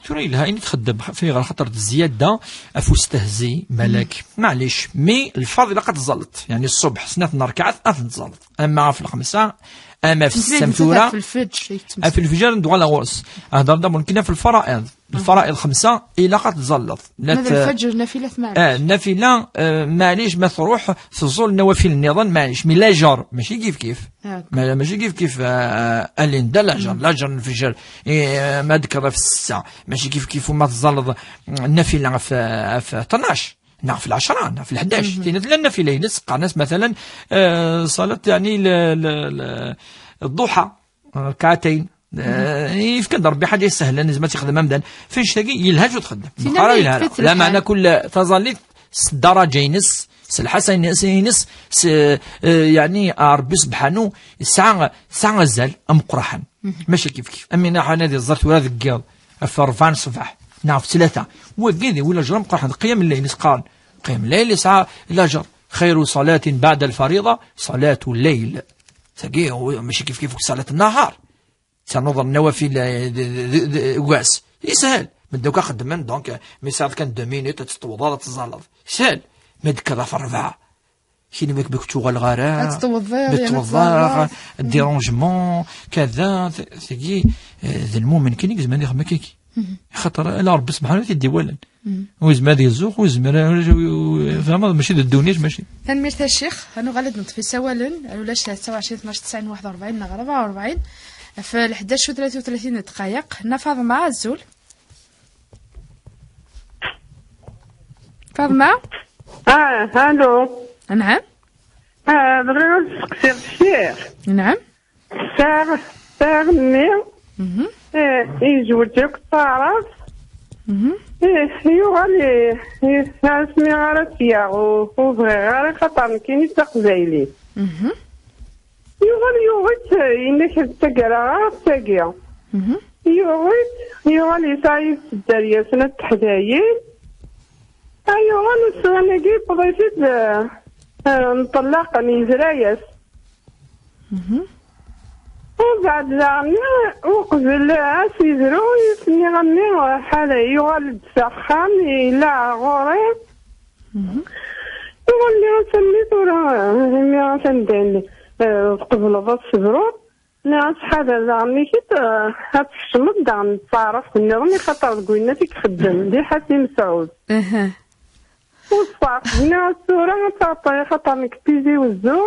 Tura yelha ayen i txeddem, f ayɣer? Xaṭer d zzyada ɣef ustehzi, malak. Maɛlic, mi lferḍ ilaq ad tẓalleḍ. Yani ṣṣbeḥ, snat n rrkaɛat, ad ten-tẓalleḍ. Ama ɣef lxemsa, ama ɣef ssetta, tura. Ɣef lfeǧr, ɣef lfeǧr, ad d-uɣaleɣ ɣur-s. Hder-d amur, nekna ɣef lfara'iḍ. Lfara'iḍ xemsa, ilaq ad tẓalleḍ. Ma d lfeǧr, nnafilat, maɛlic. Ah, nnafilat, eh, maɛlic, ma truḥ, tẓul nnawafil nniḍen, maɛlic. Mi lajer, mačči kif kif. Ma-, mačči kif kif, eh, eh, a Linda, lajer, lajer n lfeǧr, eh, ma d-tekkreḍ ɣef ssetta, mačči kif kif uma tẓalleḍ, mm, nnafila ɣef, ɣef tnac, neɣ ɣef lɛecra, neɣ ɣef lḥdac. Tina tella nnafila-ines, qqaren-as, matalan, eh, ṣalat, yani, l-, l-, l-, ḍḍuḥa, eh, rkɛatayn. Eh, yefka-d Ṛebbi ḥaǧa isehlen, nezmer ad tt-ixdem amdan. F annect-agi, yelha acu txeddem. Tina meqqar yelha. Lameɛna kul taẓallit s ddaraǧa-ines, s lḥasa-ines, s, eh, yani, Ṛebbi subḥanu, yesɛa, yesɛa azal ameqqraḥen. Mačči kif kif. Am win iruḥen ad iẓẓal tura deg yiḍ, ɣef ṛebɛa n ṣṣbeḥ, neɣ ɣef tlata. Wagi d win lajer ameqqraḥen, d qiyam n-layl i s-qqaren. Qiyam n-layl yesɛa lajer. خير صلاة بعد الفريضة صلاة الليل. Tagi, mačči kif kif ṣalat n-nahar. Ternuḍ nnawafil, eh, d, d, d, d, deg wass. Yeshel. Medden akk xeddmen, donc, eh, mi tesɛiḍ kan deux minutes, ad teṭṭewḍeḍ, ad teẓẓalleḍ. Yeshel. Ma d-tekkeḍ ɣef ṛebɛa, kini ma k-, ma k-tuɣaleɣ ara, ad teṭṭewḍeḍ, ma teṭṭewḍeḍ ara, dérangement, kada, t-, tagi, eh, d lmumen kan i yezmer ad ixdem akka-agi. Xaṭer ala Ṛebbi subḥanahu wa taɛala i t-id-iwalan. Ur yezmir ad yeẓẓuɣ, ur yezmir ara, fehmeḍ, mačči d ddunit, mačči. Tanemmirt a ccix, ad nuɣal ad neṭṭef isawalen, ulac tlata u ɛecrin, tnac, tesɛin, waḥed u ṛebɛin neɣ ṛebɛa u ṛebɛin, ɣef lḥdac u tlata u tlatin dqayeq. Nna Faḍma, azul. Faḍma? Ah, allô. Anɛam? Ah, bɣiɣ ad steqsiɣ ccix. Anɛam? Sɛiɣ, sɛiɣ mmi, eh, yezweǧ akked taɛrabt. Eh, yuɣal i, i, asmi ara tt-yaɣ, u, u bɣiɣ ara, xaṭer nekkini d taqbaylit. Yuɣal yuɣ-itt, eh, yenna-k d taggara ara d tagi. Yuɣ-itt, yuɣal yesɛa yis-s dderya-s n at teḥdayin. Ayuɣal ussan-agi yewweḍ-it-id, eh, eh, nṭellaqen, yezra-yas. Umbeɛd daɣen, uqbel ad s-yezru, i s-nniɣ a mmi, ḥala yuɣal-d s axxam, yella ɣur-i. Yuɣal Sami tura, imi atan dayen, eh, tqebleḍ ad tebruḍ, nniɣ-as ḥader daɣen-ik-id, eh, ad tkecmeḍ daɣen d taɛrabt nniḍen, i xaṭer deg winna i ixeddem, di Ḥasi Mesɛud. Aha. Ur tṣeɛqeḍ, nniɣ-as tura ad tɛeṭṭeḍ, i xaṭer nekk d tizi wezzu,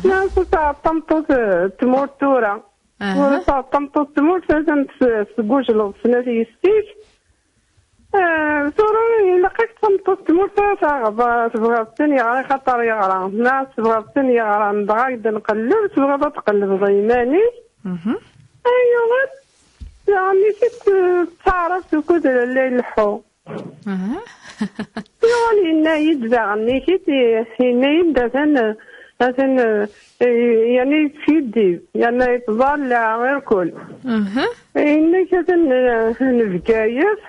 nniɣ-as ur tɛeṭṭeḍ tameṭṭut, eh, n tmurt tura. Aha. Ur tɛeṭṭeḍ tameṭṭut n tmurt, atan s-, tegguǧleḍ snat yessi-k. Eh, tura ilaq-ak tameṭṭut n tmurt ara taɣeḍ, eh, tebɣiḍ tin yeɣra, xaṭer yeɣra. Ma tebɣiḍ tin yeɣran, dɣa ad d-nqelleb, tebɣiḍ ad tqellbeḍ iman-ik. Mhm. Ayɣer? Yeɛni kif, eh, d taɛrabt ukud lalla ileḥḥu. Aha. Yuɣal yenna-yi-d daɣen, nnig-it, yenna-yi-d atan, atan, eh, yerna yeskiddib, yerna yettẓalla irkel. Aha. Yenna-k atan, eh, n Bgayet,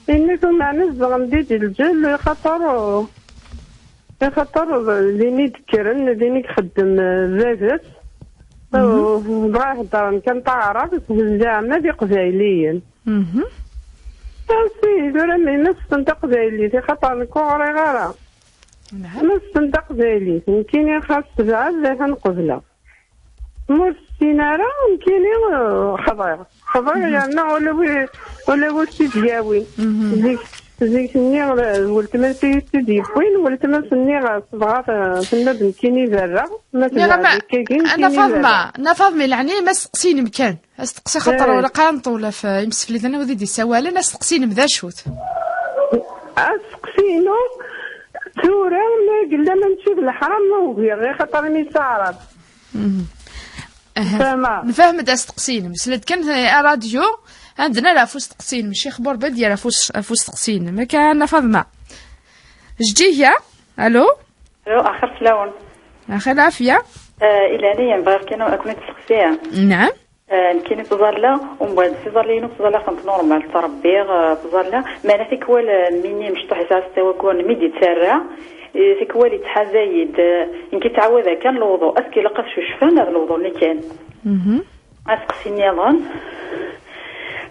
yenna-k umeɛna zedɣen di, di lǧel, ixaṭer, ixaṭer din i d-kkren, din i ixeddem, eh, baba-s. Mhm. Dɣa heddren kan taɛrabt, zeɛma d iqbayliyen. Mhm. Ansi, tura mi ma ssnen taqbaylit, i xaṭer nekk ur ɣriɣ ara. Nɛam. Ma ssnen taqbaylit, nekkini xas tebɛed, atan qebleɣ. Ma ur tessin ara, nekkini, eh, xḍiɣ. Xḍiɣ, mhm, yerna ula wi-, ula wi ur s-id-yawin. Mhm. Zik, zik-nni, eh, weltma-s i yi-tt-id-yewwin, weltma-s nniɣ tebɣa, eh, tenna-d nekkini berraɣ, ma tebɛed ma-, akkagi, Ana nekkini Faḍma, berraɣ. Ana Faḍma, leɛni ma steqsinem kan. Asteqsi xaṭer, eh, ur ilaq ara nṭul ɣef, eh, imsefliden ur d-id-issawalen, asteqsi-inem d acu-t? Asteqsi-inu, tura ma yella mačči d leḥram ma ugiɣ, i xaṭer imi yettaɛraḍ. Mhm. Aha. Fehmeɣ. Nfehmed asteqsi-inem. Slet kan, eh, aradyu, ad d-nerr ɣef usteqsi-inem. Ccix Burbed yerra ɣef us-, ɣef usteqsi-inem. Akka, Ana Faḍma. Jeǧǧiga, alo? Alo, axir fell-awen. Axir lɛafya. Eh, i leɛnaya-m, bɣiɣ kan ad ken-id-steqsiɣ. Nɛam. Eh, nekkini ttẓallaɣ, umbeɛd tiẓalliyin akk ttẓallaɣ-tent normal, ttṛebbiɣ, eh, ttẓallaɣ. Meɛna tikwal, eh, lmini mecṭuḥ yesɛa setta wagguren, mi d-yettarra, eh, tikwal yettḥaza-yi-d, eh, nekk yettɛawad-aɣ kan lewḍu. Est-ce que ilaq ad cucfeɣ neɣ d lewḍu-nni kan? Mhm. Asteqsi nniḍen,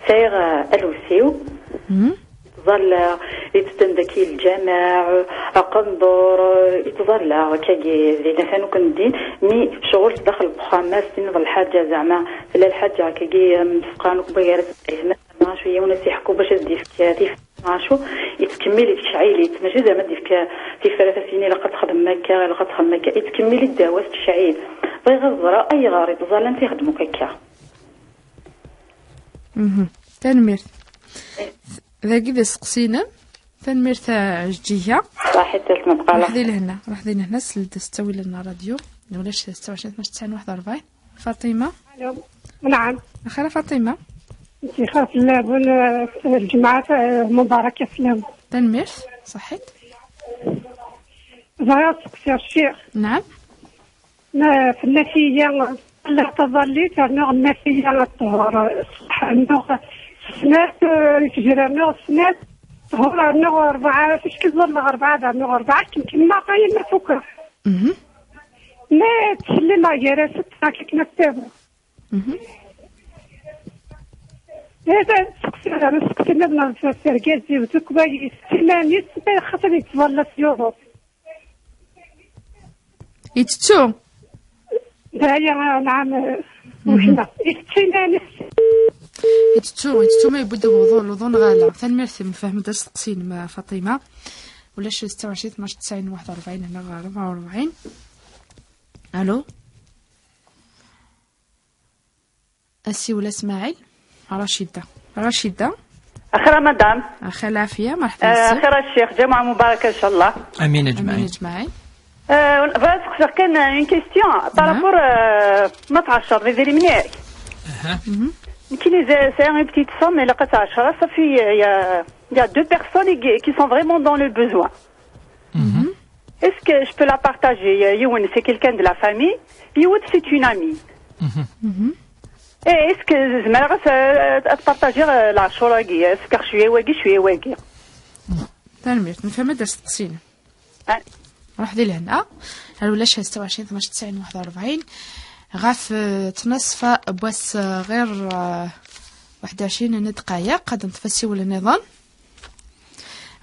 sɛiɣ, eh, alwes-iw. Mhm. Ẓalla, yettdem daki lǧameɛ, aqendur, yettẓalla, akkagi, di atan akk n ddin, mi ccɣel sdaxel n uxxam, ma s-tiniḍ lḥaǧa, zeɛma tella lḥaǧa, akkagi, msefqan akk gar-asen, ma cwi yiwen ad s-iḥku bac ad d-yefk tif-, acu, yettkemmil yettcɛil-itt, mačči zeɛma ad d-yefk tifrat, ad s-yini ilaq ad txedmem akka, ilaq ad txedmem akka, yettkemmil-itt ddaw-as ttecɛil. Bɣiɣ ad ẓreɣ ayɣer ittẓallan tixdem akk akka. Mhm. Tanemmirt. Dagi d asteqsi-inem. Tanemmirt a Jeǧǧiga. Ṣaḥit, a Sma Bqala. Ruḥ di lehna, ruḥ di lehna, seld s ttawil n ṛṛadyu. Ulac setta u ɛecrin tmac tesɛin waḥed u ṛebɛin. Faṭima. Alo. Naɛam. Axir a Faṭima. Nti xir fell-awen, eh, lǧemɛa, eh, mubaraka fell-awen. Tanemmirt. Ṣaḥit. Bɣiɣ ad seqsiɣ ccix. Naɛam. Ma fell-as iga, tella taẓallit, rnuɣ nnafila ad ṭhur, ṣṣeḥ rnuɣ snat, eh, ifejra rnuɣ snat, ṭhur rnuɣ rebɛa, ticki ẓalleɣ rebɛa, ad rnuɣ rebɛa, akken kemma, ayen ma fukeɣ. Mhm. Ma ttsellimeɣ gar-asen, ṭṭfeɣ akken ad ttawiɣ. Mhm. Hada seqsi, seqsi nniḍen ɣef urgaz-iw, tukwal yessettu iman-is, ma xaṭer yettẓalla s yuḍu. Yettettu? Daya, naɛam, mhm, wehmeɣ. Yettettu iman-is. Yettettu, yettettu ma yewwi-d uwḍu, luḍu neɣ ala. Tanemmirt-im, fehmed asteqsi-inem a Faṭima. Ulac setta u ɛecrin tnac tesɛin waḥed u ṛebɛin neɣ rebɛa u ṛebɛin. Alo? Asiwel a Smaɛil. Racida. Racida. Axir a madame. Axir lɛafiya, merḥba. Eh, yessi. Axir a ccix, ǧamuɛa mubaraka, ncallah. Amin, amin ajmaɛin. Ajmaɛin. Eh, bɣiɣ ad seqsiɣ kan une question par rapport, eh, ma tɛecceḍ idrimen-ik. Aha. Mhm. Nekkini sɛiɣ une petite somme, ilaq ad tɛecceḍ, ça fait, euh, il y a, il y a deux personnes qui, qui sont vraiment dans le besoin. Mhm. Est-ce que je peux la partager? Yiwen, c'est quelqu'un de la famille, yiwet, c'est une amie. Mhm. Mhm. Eh, est-ce que zemreɣ ad, ad partagiɣ, eh, lɛecur-agi, ad fkeɣ cwiya i wagi, cwiya i wagi? Tanemmirt, nefhem-d asteqsi-inem. Ah. Ruḥ di lehna. Ar ulac setta u ɛecrin tnac tesɛin waḥed u ṛebɛin. Ɣef, eh, ttnaṣfa n wass, eh, ɣir, eh, waḥed u ɛecrin n ddqayeq, ad neṭṭef asiwel nniḍen.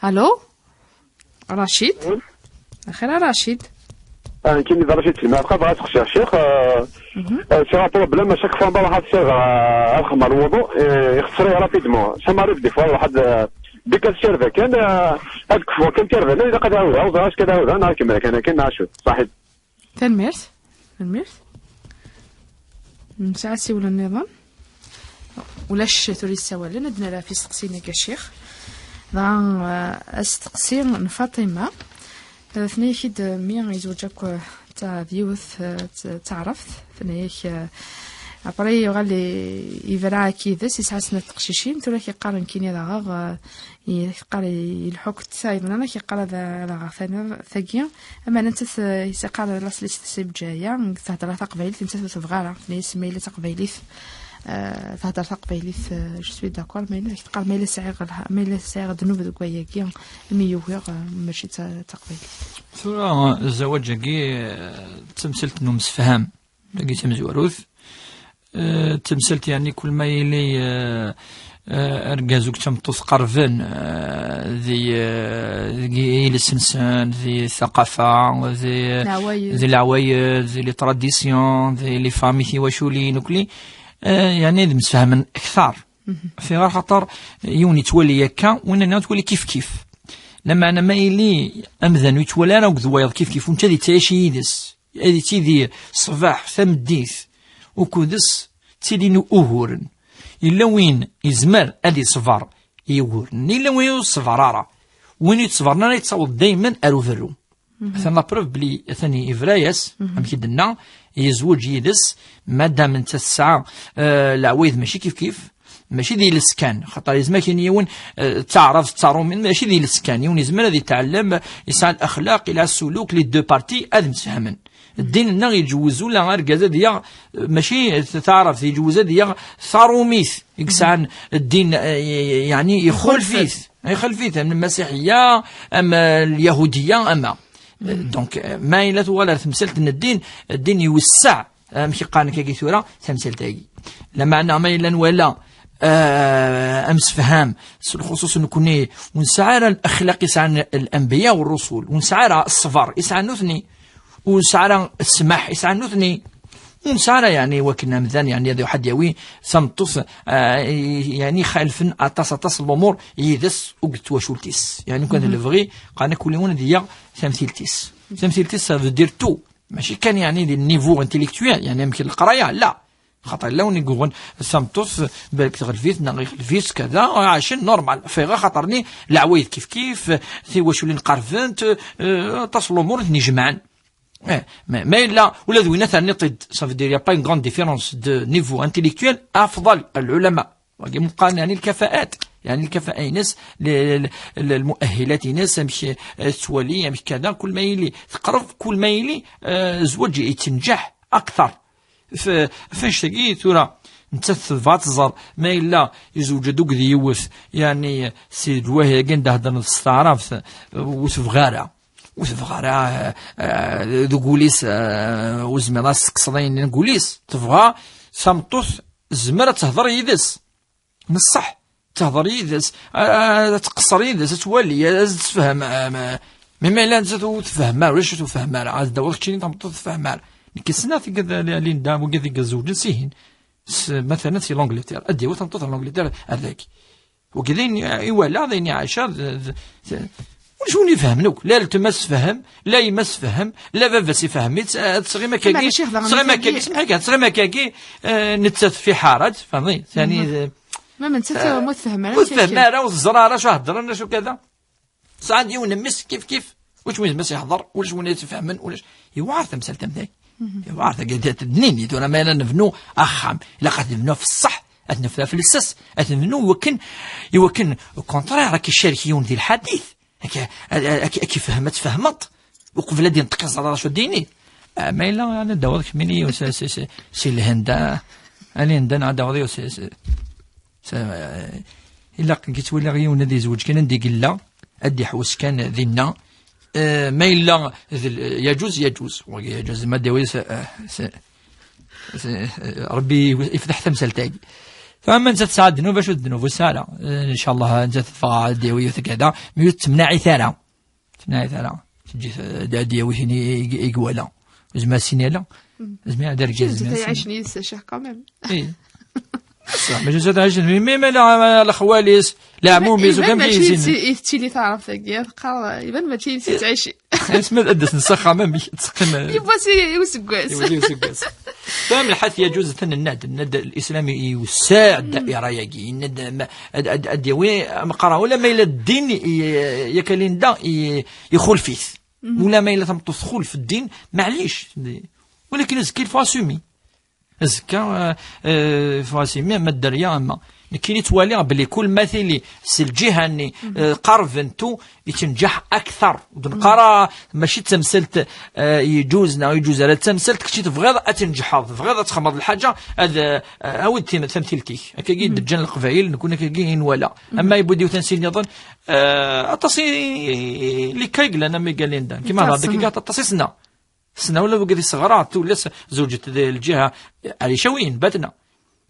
Alo? Racid? Axir a Racid? Ah, nekkini d Racid Selma, bɣiɣ ad sqsiɣ ccix, euh, euh, c'est un problème, à chaque fois ma ruḥ ad ssirdeɣ, euh, lxemmer lwuḍu, euh, ixeṣṣer-iyi rapidement. Ça m'arrive des fois, ruḥ ad, euh, dès que ad ssirdeɣ kan, euh, ad kfuɣ kan tirda, ilaq ad ɛawdeɣ, ur ẓriɣ acu ad ɛawdeɣ, neɣ ad kemmleɣ kan akken, neɣ acu. Ṣaḥit. Tanemmirt. Tanemmirt. Nesɛa asiwel nniḍen. Ulac tura yessawalen, ad nara ɣef isteqsiyen-agi a ccix. Dɣa, eh, asteqsi n Faṭima. Eh, tenna-ak-id, eh, mi yezweǧ akk, eh, d ta-, d yiwet, eh, d, d taɛrabt. Tenna-ak, eh, après yuɣal i-, yebra akk yid-s, yesɛa snat teqcicin, tura ak-yeqqar nekkini daɣeɣ, eh, i-, ak-yeqqar i-, ilḥu-k tayeḍ, nnan-ak yeqqar ad, ad aɣeɣ tana-, tagi. Ama nettat, eh, is-iqqar la sollicité si Bǧaya, tehder taqbaylit, nettat ur tebɣa ara. Tenna-yas ma yella taqbaylit, eh, tehder taqbaylit, eh, je suis d'accord, ma yella teqqar ma yella sɛiɣ lha-, ma yella sɛiɣ ddnub deg wayagi, mi yugiɣ, eh, mačči d ta-, taqbaylit. Tura, eh, zzawaj-agi, eh, d tamsalt n umsefham. Tagi tamezwarut. Eh, d tamsalt, yeɛni, kul ma yili, eh, eh, argaz akked tameṭṭut qerben, eh, di, eh, deg yiles-nsen, di ثقافة, di, leɛwayed, di leɛwayed, di les traditions, di les familles tiwaculin, ukli, eh, yeɛni ad msefhamen ktar. Fi ɣer xaṭer yiwen yettwali akka, win nniḍen yettwali kif kif. Lameɛna ma yili amdan ur yettwali ara akked wayeḍ kif kif, u netta ad yettɛici yid-s, ad yettidi ṣṣbeḥ, tameddit, ukud-s ttilin uguren. Yella win yezmer ad yeṣber i uguren, yella win ur yeṣber ara. Win ur yeṣbren ara yettaweḍ daymen ar uberru. Atan la preuve belli atan yebra-yas, amek i d-tenna, yezweǧ yid-s, madam netta tesɛa, eh, leɛwayed mačči kif kif, mačči d iles kan, xaṭer yezmer kan yiwen, eh, d taɛrabt d taṛumit, mačči d iles kan, yiwen yezmer ad yetɛellem, yesɛa laxlaq, yesɛa ssuluk, les deux parties ad msefhamen. Ddin-nneɣ yeǧwez ula argaz ad yaɣ, mačči taɛrabt, yeǧwez ad yaɣ taṛumit i yesɛan ddin, eh, yeɛni ixulf-it, ixulf-it, am lmasiḥiya, am, eh, lyahudiya, ama. Donc, eh, ma yella tuɣal ar temsalt n ddin, ddin iwesseɛ, amek i qqaren akkagi tura, tamsalt-agi. Lameɛna ma yella nwala, eh, amsefham, s lxuṣuṣ nekni, ur nesɛi ara laxlaq i sɛan lanbiya u rrusul, ur nesɛi ara ṣṣber i sɛan nutni, ur nesɛi ara ssmaḥ i sɛan nutni, ur nesɛi ara, yeɛni, wakken amdan, yeɛni, ad iruḥ ad yawi tameṭṭut, eh, yeɛni, ixalfen aṭas, aṭas n lumuṛ yid-s akked twacult-is. Yeɛni, kan d lebɣi, qqaren akk win ad yaɣ tamtilt-is. Tamtilt-is, ça veut dire tout. Mačči kan, yeɛni, di niveau intellectuel, yeɛni, amek leqraya, la. Xaṭer yella win i yuɣen tameṭṭut, balak tɣelb-it, neɣ ixelf-it, kada, ɛacen normal. Fiɣ axaṭer-nni, leɛwayed kif kif, tiwaculin qerbent, eh, aṭas n lumuṛ i ten-ijemɛen. Eh, ma, ma yella, ula d winna terniḍ-t-id, ça veut dire, y a pas une grande différence de niveau intellectuel, afḍal, lɛulama. Wagi meqqaren, yeɛni, lkafaat, yeɛni, lkafaat-ines, l-, l-, l-, lmuahilat-ines, amek, eh, tettwali, amek kada, kul ma yili, teqreb, kul ma yili, eh, zzwaǧ yettenǧaḥ akteṛ. F-, f annect-agi tura, nettat tebɣa ad tẓer ma yella yezweǧ-d akked yiwet, yeɛni, si lwahi-agi anda heddren s taɛrabt, ur tebɣi ara. Ur tebɣi ara, eh, eh, deg wul-is, eh, ur zmireɣ ad s-tekkseḍ ayen deg wul-is. Tebɣa tameṭṭut tezmer ad tehder yid-s. N ṣṣeḥ, tehder yid-s, eh, ad tqeṣṣer yid-s, ad twali, ad s-tefhem, eh, ma, mi ma yella nettat ur tefhem ara, ulac ur tefhem ara, ad d-tawiḍ keččini tameṭṭut ur tefhem ara. Nekk ssneɣ tigad Linda, wigad i izewǧen s ihin. S-, matalan si l'Angleterre, ad d-yawi tameṭṭut n l'Angleterre ar dagi. Wagi d ayen i walaɣ, d ayen i ɛaceɣ, d, d, d, ulac win ifehmen akk. La letma tfehhem, la yemma tfehhem, la baba-s ifehhem-itt, ad tɣim akkagi, mačči hḍeṛ tɣim netta akkagi, semḥ kan, tɣim akkagi, eh, nettat fi ḥaraǧ, tfehmeḍ? Tani, eh, ma nettat, eh, ur tfehhem ara, ur tfehhem ara, ur teẓra ara acu heddren, acu kada. Tesɛa-d yiwen n mmi-s kif kif. Ulac win ma s-yehḍer, ulac win ad t-ifehmen, ulac. Yewɛer tamsalt am tagi. Yewɛer tagi, d, d, nini, tura ma yella nebnu axxam, ilaq ad t-nebnu ɣef ṣṣeḥ, ad t-nefra ɣef lsas, ad t-nebnu iwakken, iwakken, au contraire, ad k-icarek yiwen di lḥadit. Ad k-, ad, ad, ad k-, ad k-ifhem, ad tfehmeḍ. Uqbel ad yenṭeq, ad teẓreḍ acu ad d-yini. Ah, ma yella, ad d-tawiḍ kemmini, si, si, si, si Lhend, ah, a Linda, ad d-tawiḍ yiwen si, si, si, eh, ilaq, yettwaliɣ yiwen ad yezweǧ kan anda i yella, ad d-iḥewwes kan dinna. Eh, ma yella d l-, yaǧuz, yaǧuz. Wagi yaǧuz, ma d-yawi s, eh, s, s, eh, Rebbi ifteḥ tamsalt-agi. Fa ma nettat tesɛa ddnub, acu d ddnub? Ur tesɛi ara. Eh, ncallah, nettat tebɣa ad d-yawi yiwet kada, mi ur tettemnaɛit ara. Temnaɛit ara. Ǧǧet, eh, ad d-yawi tin i, i, i iwala. Zma sin yala. Zma ad argaz. Ǧǧet ay ɛicen yid-s, a ccix, quand même. Eh. Ṣṣeḥ, maca zad ɛicen, mi, mi, mi, la, lexwal-is, leɛmum-is, iban ukan mačči yizin. I tettili taɛrabt-agi, teqqar, iban mačči i tettɛici. Asma ad d-asen s axxam, amek teqqim, eh, yiwwas i, i useggas. Yiwwas i useggas. Faham lḥat, yaǧuz, tenna-d, tenna-d, lislam iwesseɛ ddaira-agi, yenna-d, ma, ad, ad, ad yawi ameqqran, wala ma yella ddin, i, yak a Linda, i, ixulef-it. Wala ma yella tameṭṭut txulef ddin, maɛlic. Walakin azekka, il faut assumer. Azekka, eh, eh, il faut assumer, ma dderya, ama. Nekkini ttwaliɣ belli kul ma tili s lǧiha-nni, eh, qarben tu, yettenǧaḥ akter. Ur d-neqqar ara mačči d tamsalt, eh, yeǧuz neɣ yeǧuz ara, d tamsalt kečči tebɣiḍ ad tenǧḥeḍ, tebɣiḍ ad txedmeḍ lḥaǧa, ad, eh, awi-d tim-, tamtilt-ik. Akkagi i d-ǧǧan Leqbayel, nekkni akkagi i nwala. Ama yewwi-d yiwet ansi nniḍen, eh, aṭas i, i, i, les cas i yellan, am iga Linda. Kima hḍeṛ, akkagi aṭas i ssneɣ. Ssneɣ ula d wigad iseɣra, tullas zewǧet di lǧiha, ar icawiyen, batna.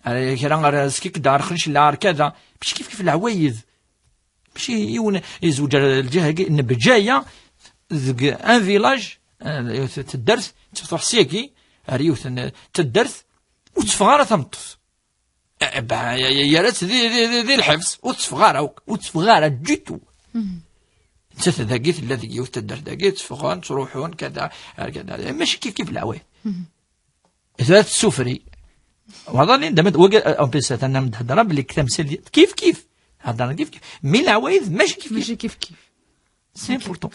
Ar kra, ar zkik, ar xnic, la, ar kada. Mačči kif kif leɛwayed. Mačči yiwen yezweǧ ar lǧiha-agi, nebǧa-ya deg un village, eh, yiwet n taddart, ttruḥ syagi ar yiwet n taddart, ur teffeɣ ara tameṭṭut. Eh, bah, ya-, ya-, yerra-tt di, di, di, di lḥebs, ur teffeɣ ara akk, ur teffeɣ ara du tout. Nettat dagi tella deg yiwet taddart dagi, tteffɣen, ttruḥun, kada, ar kada. Mačči kif kif leɛwayed. Tura tessufri. Waḍan Linda, ma d-, wagi, en plus, atan am d-hedra belli deg tamsalt kif kif. Hedra kif kif. Mi leɛwayed, mačči kif kif. Mačči kif kif. C'est important.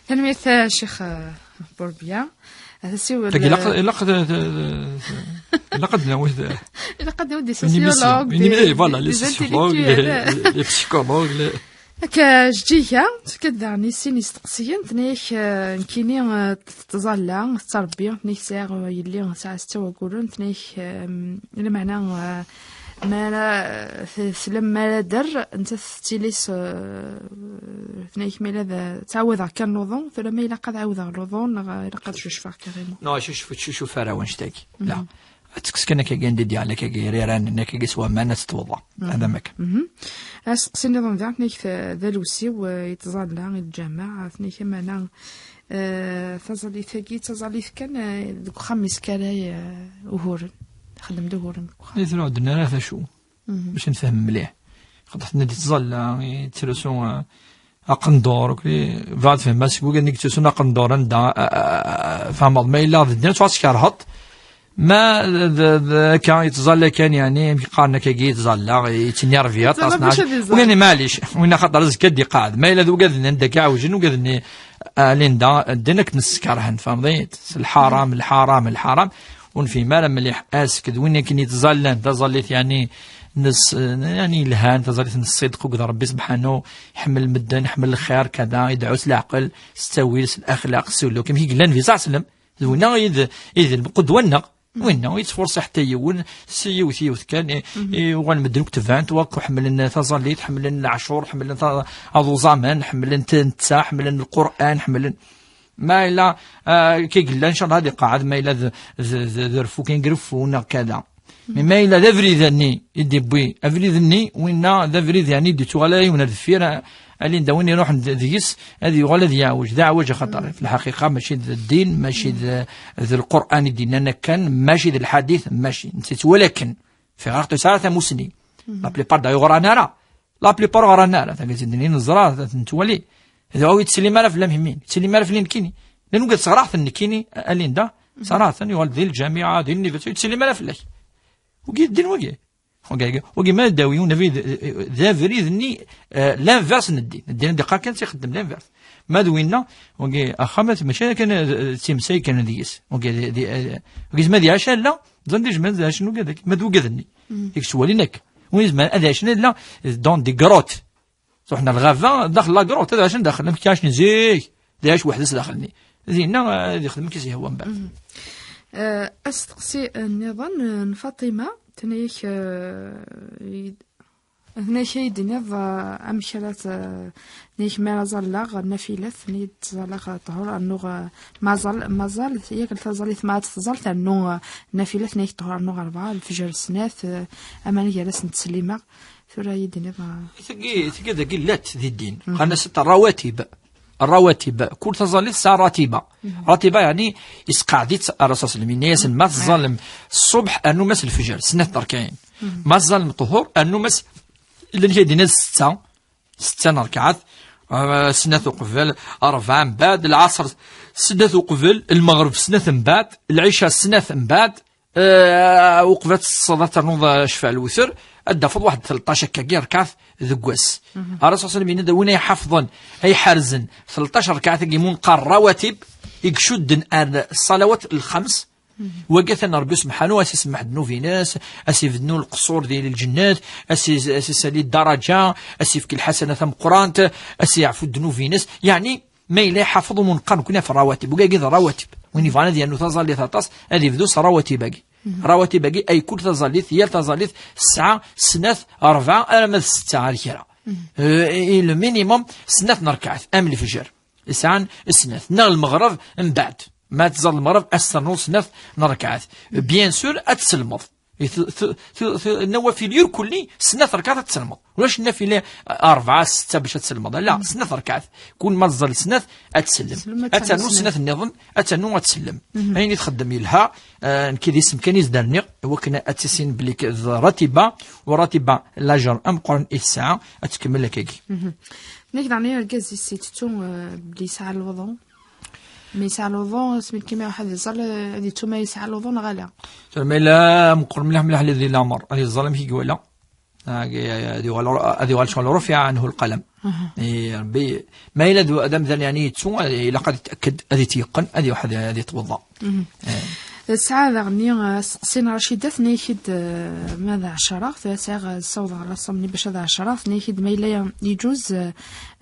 Tanemmirt, eh, Ccix, eh, Bourbiya. Ad tessiwel, tagi ilaq, eh, ilaq d, d, d, ilaq ad nawi d, ilaq ad nawi des une émission, sociologues, une des, émi-, eh, voilà, des, les des sociologues, intellectuels, les, les psychologues, les... Akka, Jeǧǧiga, tefka-d daɣen i sin isteqsiyen, tenna-yak, eh, nekkini, eh, tettẓalla, tettrebbi, tenna-yak sɛiɣ, eh, yelli, tesɛa setta waguren, tenna-yak, eh, lameɛna, eh, mi ara, eh, t-, tlam mi ara d-terr, nettat tettili s, eh, tenna-yak ma yella d, ttɛawadeɣ kan luḍu, tura ma ilaq ad ɛawdeɣ luḍu, neɣ ilaq ad cucfeɣ carrément. Non, cucef, cucef ara wanect-agi. La. Ad tekkes kan akkagi anda i d-yeɛla akkagi iriran, akkagi s waman ad teṭweḍ. Ad am akka. Asteqsi nniḍen daɣen, tenna-yak d alusiw, eh, yettẓalla i lǧameɛ, tenna-yak amana, eh, taẓallit-agi d taẓallit kan, eh, deg uxxam-is kan ay, eh, uguren. Ixeddem-d uguren deg uxxam. I truḥ d-nara tacu? Bac nefhem mliḥ. Xaṭer tenna-d yettẓalla, yettrusu, eh, aqendur, ok, bɣa ad tfehmeḍ seg wigad-nni yettrusun aqendur anda, a, a, a, a, fehmeḍ ma yella d ddin ad tkerheḍ. Ma d, d, d, akka yettẓalla kan, yeɛni, amek qqaren akkagi yettẓalla, yettennervi aṭas, yettẓalla bac ad iẓẓal. Wigad-nni maɛlic, win axaṭer azekka ad d-iqeɛɛed. Ma yella d wigad-nni anda akka ɛewjen, wigad-nni, a, Linda, ddin akken skerhen, tfehmeḍ-iyi-d? S lḥaram, lḥaram, lḥaram. Ur nefhim ara mliḥ ask d win akken yettẓallan, taẓallit, yeɛni, n s-, yeɛni yelhan, taẓallit n ṣṣidq akked Ṛebbi sebḥanu, iḥemmel medden, iḥemmel lxir, kada, idɛu s leɛqel, s ttawil, s laxlaq, s suluk. Amek i yellan Nabi ṣalla Llahu ɛalayhi wa sallam, d winna i d, i d lqudwa-nneɣ. Winna i yettfurṣi ḥetta yiwen, s yiwet, yiwet kan, i, i uɣal medden akk tebɛen-t, wakk ḥemmlen taẓallit, ḥemmlen leɛcur, ḥemmlen ta-, aḍuẓaman, ḥemmlen t-, netta, ḥemmlen Lqur'an, ḥemmlen. Ma yella, ah, akka i yella, ncallah ad iqeɛɛed, ma yella d, d, d, d reffu kan i ireffu neɣ kada. Mi ma yella d abrid-nni i d-iwwi, abrid-nni, winna d abrid, yeɛni, d-ittuɣal ala yiwen ar deffir, a, a Linda, win iruḥen d-, deg-s, ad yuɣal ad yeɛwej. D aɛwej axaṭer, f lḥaqiqa, mačči d ddin, mačči d, d Lqur'an i d-yennan akken, mačči d lḥadit, mačči. Netta yettwali akken. Firaɣ ur tesɛi ara tamusni. La plupart da ur ɣran ara. La plupart ur ɣran ara. Tagi d ddin i neẓra, ad nettwali. D awi ur yettsellim ara fell-am, himmin. Yettsellim ara fell-i nekkini. Llan wigad sɣraɣ-ten nekkini, a Linda. Sɣraɣ-ten, yuɣal di lǧamiɛa, di l'université, ur yettsellim ara fell-ak. Wagi d ddin wagi. Wagi, wagi ma d-awi yiwen abrid, d abrid-nni, eh, l'inverse n ddin. Ddin ad d-iqqar kan tt-ixeddem l'inverse. Ma d winna, wagi, axxam, mačči kan, eh, d timsay kan deg-s. Wagi, di, di, eh, wagi, ma d iɛac alla, ẓan di jman d iɛacen wigad-agi. Ma d wigad-nni. I yettwalin akka. Win izemren ad iɛacen alla, dans des grottes. Truḥen ar lɣaba, daxel la grotte, ad ɛacen daxel. Amek i ɛacen zik? D iɛac weḥd-s daxel-nni. Dinna, eh, ad ixdem amek i s-yehwa mbeɛd. Eh, asteqsi nniḍen, eh, n Faṭima, tenna-yak, eh, Tenna-ak ay d-tiniḍ, eh, amek ara t-, tenna-ak mi ara ẓalleɣ nnafilat, tenna-ak ttẓallaɣ ṭhur, rnu, eh, ma ẓal-, ma ẓal, yak taẓallit ma ad tẓall, ternu, eh, nnafilat, tenna-ak ṭhur, rnu ɣer rebɛa, lefjer snat, eh, aman gar-asen ttsellimeɣ. Tura ay d-tiniḍ, eh, tagi, tagi dagi llant di ddin. Qqaren-asent rawatib. Rawatib. Kul taẓallit tesɛa ratiba. Ratiba, yeɛni, yesqeɛd-itt Ṛṛasul s llim. Yenna-yasen, ma teẓẓalem ṣṣubḥ, rnum-as lefjer, snat n rkaɛin. Ma teẓẓalem ṭṭuhur, rnum-as, llan kra yeddin-as setta, setta n rkaɛat, eh, snat uqbel, rebɛa mbeɛd, lɛaṣer snat uqbel, lmeɣreb snat mbeɛd, lɛica snat mbeɛd, eh, uqbel ad teṭṭseḍ ad ternuḍ, eh, ccfaɛ lwetr, ad d-tafeḍ waḥed tleṭṭac akkagi rkaɛat deg wass. Ṛṛasul s llim yenna-d, win ay iḥafḍen, ay iḥerzen tleṭṭac rkaɛat-agi mu neqqar rawatib, i icudden ar ṣṣalawat lxams, wagi atan Ṛebbi subḥanu, ad s-isemmeḥ ddnub-ines, ad s-ibednu lqeṣṣur di lǧennet, ad s-, ad s-isali ddaraǧa, ad s-ifk lḥasana tameqqrant, ad s-yeɛfu ddnub-ines. Yeɛni, ma yella iḥafeḍ umuneqqar nekkni ɣef rawatib, wagi d rawatib. Win yebɣan ad yernu taẓallit aṭas, ad yebdu s rawatib-agi. Rawatib-agi, ay kul taẓallit, yal taẓallit tesɛa snat, rebɛa, arma d setta ar kra. Eh, i le minimum, snat n rkaɛat, am lefjer. Sɛan snat. Neɣ lmeɣreb mbeɛd. Ma tẓalleḍ lmeɣreb, ad s-ternuḍ snat n rkaɛat. Bien sûr, ad tselmeḍ. I t-, t-, t-, t-, nawafil irkulli, snat rkaɛat ad tselmeḍ. Ulac nafila rebɛa, setta bac ad tselmeḍ. La, snat rkaɛat. Kul ma tẓalleḍ snat, ad tsellem. Ad ternu snat nniḍen, ad ternu ad tsellem. Ayen i txeddem yelha, eh, nekk d isem kan i s-d-rniɣ, i wakken ad tissin belli k-, d ratiba, u ratiba lajer ameqqran i tesɛa, ad tkemmel akkagi. Nekk daɣen argaz-is ittettu, eh, belli yesɛa luḍu. Mi yesɛa luḍu, asmi kan ma iruḥ ad iẓẓal, eh, ad yettu ma yesɛa luḍu neɣ ala. Tura ma yella meqqer mliḥ mliḥ li di leɛmer, ad iẓẓal amek i iwala. Ad yuɣal, ad yuɣal ccɣel rufiɛ anhu lqalam. I Rebbi, ma yella d, d amdan yeɛni yettu, ad, ilaq ad yettaked, ad yetyeqqen, ad iruḥ ad, ad yetweḍḍa. Tesɛa daɣen, eh, asteqsi n Racida, tenna-ak-id, eh, ma d ɛecra, tura sɛiɣ, eh, ssawḍeɣ ɣer laṣam-nni bac ad ɛecra, tenna-ak-id ma yella yeǧuz, eh,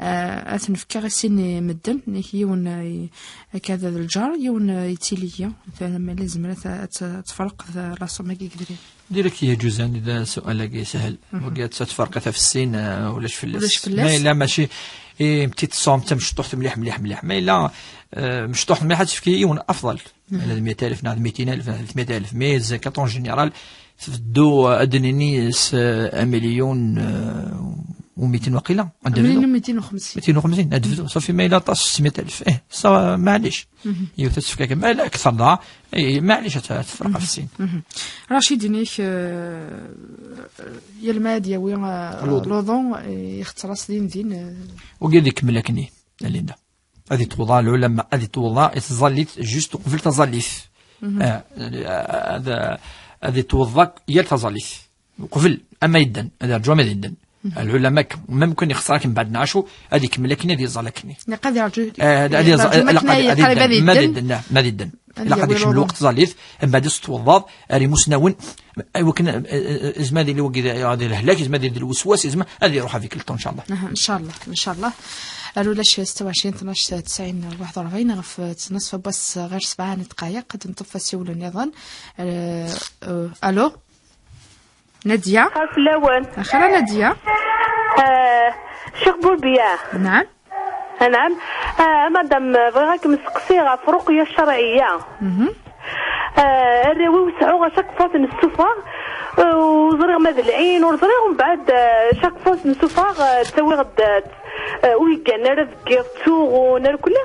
eh, ad ten-fkeɣ i sin i medden, tenna-ak yiwen, eh, akka d lǧar, yiwen, eh, yettili-yi, tura ma yella yezmer ad t-, ad t-, ad tefreq d laṣam-agi i yedrin. Direct yeǧuzan d sual-agi sahel. Wagi ad tferqet ɣef sin, eh, ulac fell-as. Ulac fell-as. Ma yella mačči, eh, petite somme tamecṭuḥt mliḥ, mliḥ, mliḥ. Ma yella, eh, mecṭuḥt mliḥ ad tefk yiwen afḍal. Ala d miṭ alef neɣ d miṭin alef neɣ d miṭ alef. Mais zkat en général, tbeddu, eh, ad d-nini s, eh, un million, eh, u mitin waqila. Ad d-bdu. Un million u mitin u xemsin. Mitin u xemsin, ad d-bdu. Safi ma yella aṭas s miṭ alef. Eh, ça, maɛlic. Yiwet ad tefk akka, ma yella akteṛ dɣa, eh, maɛlic ad t-, ad tefreq ɣef sin. Racid, inek, eh, yal ma ad yawi, eh, luḍu, eh, ixetter-as din din, eh. Wagi ad ikemmel akkenni, a Linda. Ad itwuḍa lɛulama, ad itwuḍa i tẓallit, juste uqbel taẓallit. Eh, ad, ad itwuḍa yal taẓallit. Uqbel, ama yedden, ad irǧu ama d yedden. Lɛulama, même kan ixṣer akken mbeɛd n ɛacu, ad ikemmel akken ad iẓẓal akken. Ilaq ad irǧu. Eh, ad, ad iẓẓal, ilaq ad, ad qrib ad yedden, ma ad yedden. Yedden, la, ma ad yedden. Ad ilaq ad yawi ikcem luḍu. Lweqt ẓallit, mbeɛd s tewḍaḍ, ar imusnawen, i wakken, eh, eh, eh, izmer ad yili wagi d, d lehlak, izmer ad yili d lweswas, izmer ad iruḥ avec le temps, ncallah. Aha, ncallah, ncallah. Ar ulac setta u ɛecrin, tnac, tesɛin, waḥed u rebɛin, ɣef, eh, tnaṣfa n wass, eh, ɣir sebɛa n ddqayeq, ad nṭef asiwel nniḍen. Eh, eh, allô? Nadia? Xir fell-awen. Axir a Nadia. Eh, Ccix Burbiya. Naɛam. Anɛam. Eh, madame, bɣiɣ ad kem-steqsiɣ ɣef ruqya ccerɛiyya. Mhm. Eh, arraw-iw seɛɛuɣ à chaque fois ten-ssufɣeɣ, eh, ur ẓriɣ ma d lɛin, ur ẓriɣ, mbeɛd, eh, chaque fois ten-ssufɣeɣ, eh, ttawiɣ-d, eh, ur yeggan ara deg yiḍ, ttuɣun, ar kul.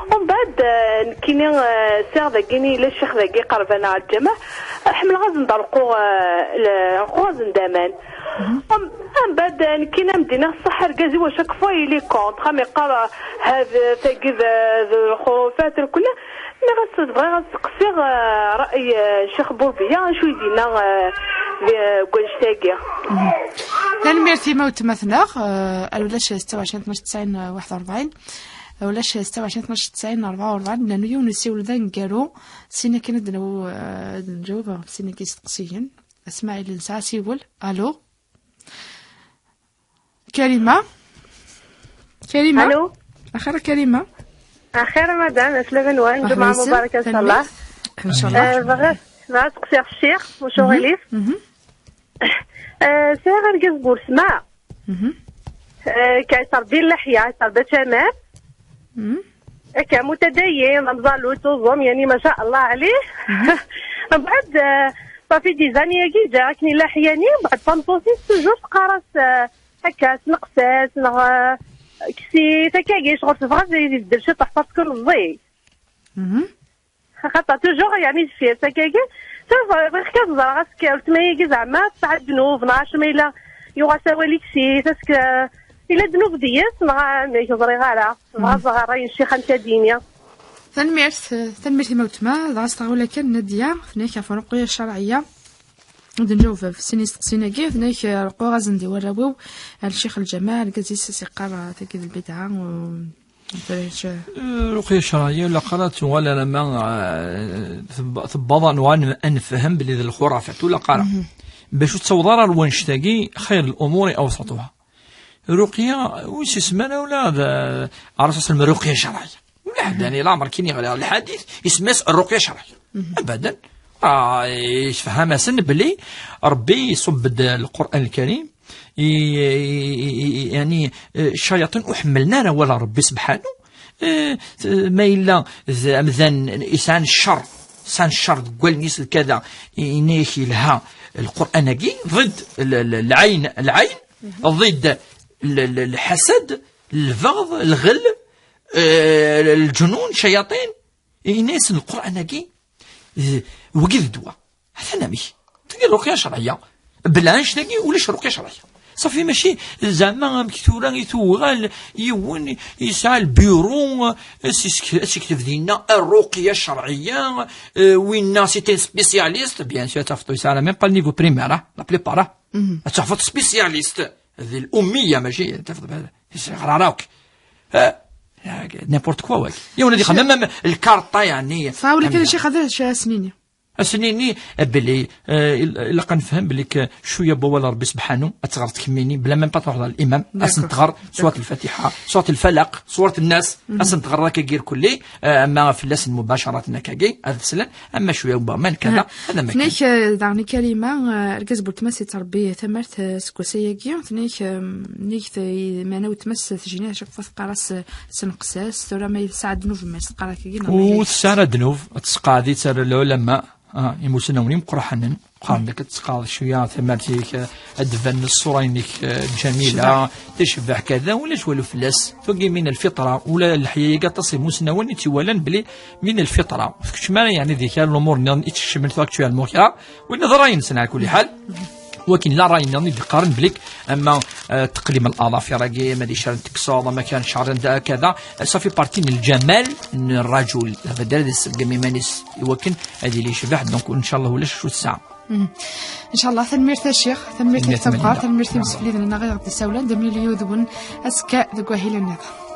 Mbeɛd, eh, nekkini, eh, sɛiɣ dagini, yella ccix dagi iqerben ɣer lǧameɛ, eh, ḥemmleɣ ad sen-d-rquɣ, eh, le-, rquɣ-asen-d aman. Am-, mbeɛd, eh, nekkini am d-iniɣ ṣṣeḥ argaz-iw à chaque fois il est contre, am iqqar, eh, had, eh, tagi d, d lxurufat, ar kul. Nniɣ-as bɣiɣ ad seqsiɣ, eh, ṛṛay, eh, Ccix Burbiya, acu i d-yenna, eh, di, eh, deg wannect-agi. Tanemmirt-im a weltma-tneɣ, eh, ar ulac setta u ɛecrin tnac tesɛin waḥed u rebɛin, ulac setta u ɛecrin tnac tesɛin rebɛa u rebɛin, nernu yiwen n usiwel d aneggaru, sin akken ad d-nawi, eh, ad nǧaweb ɣef sin akken isteqsiyen. Smaɛil nesɛa asiwel. Allô? Karima? Karima? Allô? Axir a Karima? Axir a madame, aslama-nwen, ǧemɛa mubarak, ncallah. Ncallah. Eh, bɣiɣ, bɣiɣ ad seqsiɣ ccix, maca ɣilif. Mhm. Eh, sɛiɣ argaz bu lesmaɛ. Mhm. Eh, ka yettrebbi leḥya, yettrebbi tamart. Mhm. Akka, mutadayyin, d amẓalu, tuẓum, yani, ma sha Allah ɛlih. Mhm. Mbeɛd, eh, ṣafi des années-agi, ǧǧiɣ akken illa ḥyani, mbeɛd tameṭṭut-is, toujours teqqar-as, eh, akka, sneqs-as, neɣ, eh, Kkes-it akkagi, ccɣel tebɣa ad ibeddel ciṭuḥ parce que meẓẓi. Mhm. Xaṭer toujours yeɛni deffir-s akkagi. Tura bɣiɣ kan ad ẓreɣ ass-a weltma-agi zeɛma tesɛa ddnub neɣ acu ma yella, yuɣ-as awal i kkes-it, est-ce que yella ddnub deg-s neɣ amek, ur ẓriɣ ara. Bɣiɣ ad ẓreɣ ṛṛay n ccix amek ad d-yini. Tanemmirt, tanemmirt i weltma, dɣa s tɣawla kan Nadia, tenna-k ɣef Ruqya Ccerɛiyya. Ad nǧaweb ɣef sin isteqsiyen-agi, tenna-k Ruqya azen-d i warraw-iw, ar Ccix Lǧamal, argaz-is as iqqar, ah, tagi d lbidɛa, u-, u-, Ruqya Ccerɛiyya, ur ilaq ara ad tuɣal alamma, ah, teb-, tebbaḍ, nuɣal n-, ad nefhem belli d lxurafat, ur ilaq ara. Bac ur tettaweḍ ara ar wannect-agi, xayr l-umuri awsatuha. Ruqya, ur s-isemma ara ula d, ah, Ṛṛasul s-, Ruqya Ccerɛiyya. Ula ḥedd, yani, leɛmer kan yeɣli ɣer lḥadit, isemma-yas Ruqya Ccerɛiyya. Abadan. Ah, yessefham-asen belli Ṛebbi iṣubb-d Lqur'an Lkarim, i, i, i, i, yani, eh, ccayaṭin ur ḥemmlen ara awal n Ṛebbi sebḥanu. Eh, t-, ma yella d amdan yesɛan ccer, yesɛan ccer deg wallen-is d kada, i, yenna-yak yelha Lqur'an-agi, ضد ال-, ال-, العين، العين، ضد ال-, ال-, الحسد، البغض، الغل، eh, الجنون، ccayaṭin. Yenna-yasen Lqur'an-agi, d, wagi d ddwa. Atan amek. Tagi d ruqya cerɛiyya. Bla annect-agi, ulac ruqya cerɛiyya. Safi, mačči zeɛma amek tura i tuɣal yiwen yesɛa lbiru, as-isk-, as-ikteb dinna ruqya cerɛiyya, eh, winna c'est un spécialiste, bien sûr, tafeḍ yesɛa même pas le niveau primaire, ah, la plupart, ah. Ad tafeḍ spécialiste, d l'ummiya, mačči, tafeḍ, yeɣra ara akk. Ah, n'importe quoi, wagi. Yiwen ad ixdem même lkarṭa, yani. Sɣawli kan, a ccix, ad as-nini. Ad as-nini, eh, belli, eh, il-, ilaq ad nefhem belli k-, cwiya n wawal n Ṛebbi sebḥanu, ad teɣreḍ kemmini, bla même pas truḥeḍ ɣer l'imam, ad as-nteɣreḍ, soit Lfatiḥa, soit Lfalaq, soit Nnas, ad as-nteɣreḍ akka irkelli, eh, ama fell-asen mubacaratan akkagi, ad slen, ama cwiya n waman, kada, ad am-, Tenna-k, eh, daɣen i Karima, eh, argaz n weltma-s yettṛebbi tamart, eh, seg wass-agi, tenna-k, eh, nnig t-, meɛna weltma-s tejni, à chaque fois teqqar-as, eh, tessenqes-as, tura ma yesɛa ddnub, ma teqqar akkagi, neɣ ma ur tesɛa ara ddnub, ad tesqeɛd-itt ar lɛulama, ah, imusnawen imeqqranen, qqaren-d akka ad tesqeɛd cwiya tamart-ik, eh, ad d-tban ṣṣura-inek, eh, ǧamila, tecbeḥ, kada, ulac walu fell-as. Tagi min lfitra, ula leḥya-agi aṭas imusnawen i tt-iwalan belli min lfitra. Ur tkeččem ara, yeɛni, di kra n lumuṛ nniḍen i tt-ikecmen tura actuellement kra. Winna d ṛṛay-nsen, ɛla kulli ḥal. Wakin la ṛṛay nniḍen i d-qqaren belli ama, eh, teqlim l'aḍafir-agi, ama d icer n teksuḍ, ama kan ceɛren da, kada, ça fait partie n lǧamal n rrajul. Abadal ad iṣeggem iman-is i wakken ad yili yecbeḥ, donc, ncallah, ulac acu tesɛa. Ncallah, tanemmirt a ccix, tanemmirt i Tanemmirt a Tameqqrant, Madina. Tanemmirt i yimsefliden-nneɣ i ɣ-d-isawlen, d amyuli yid-wen azekka deg wahil nniḍen.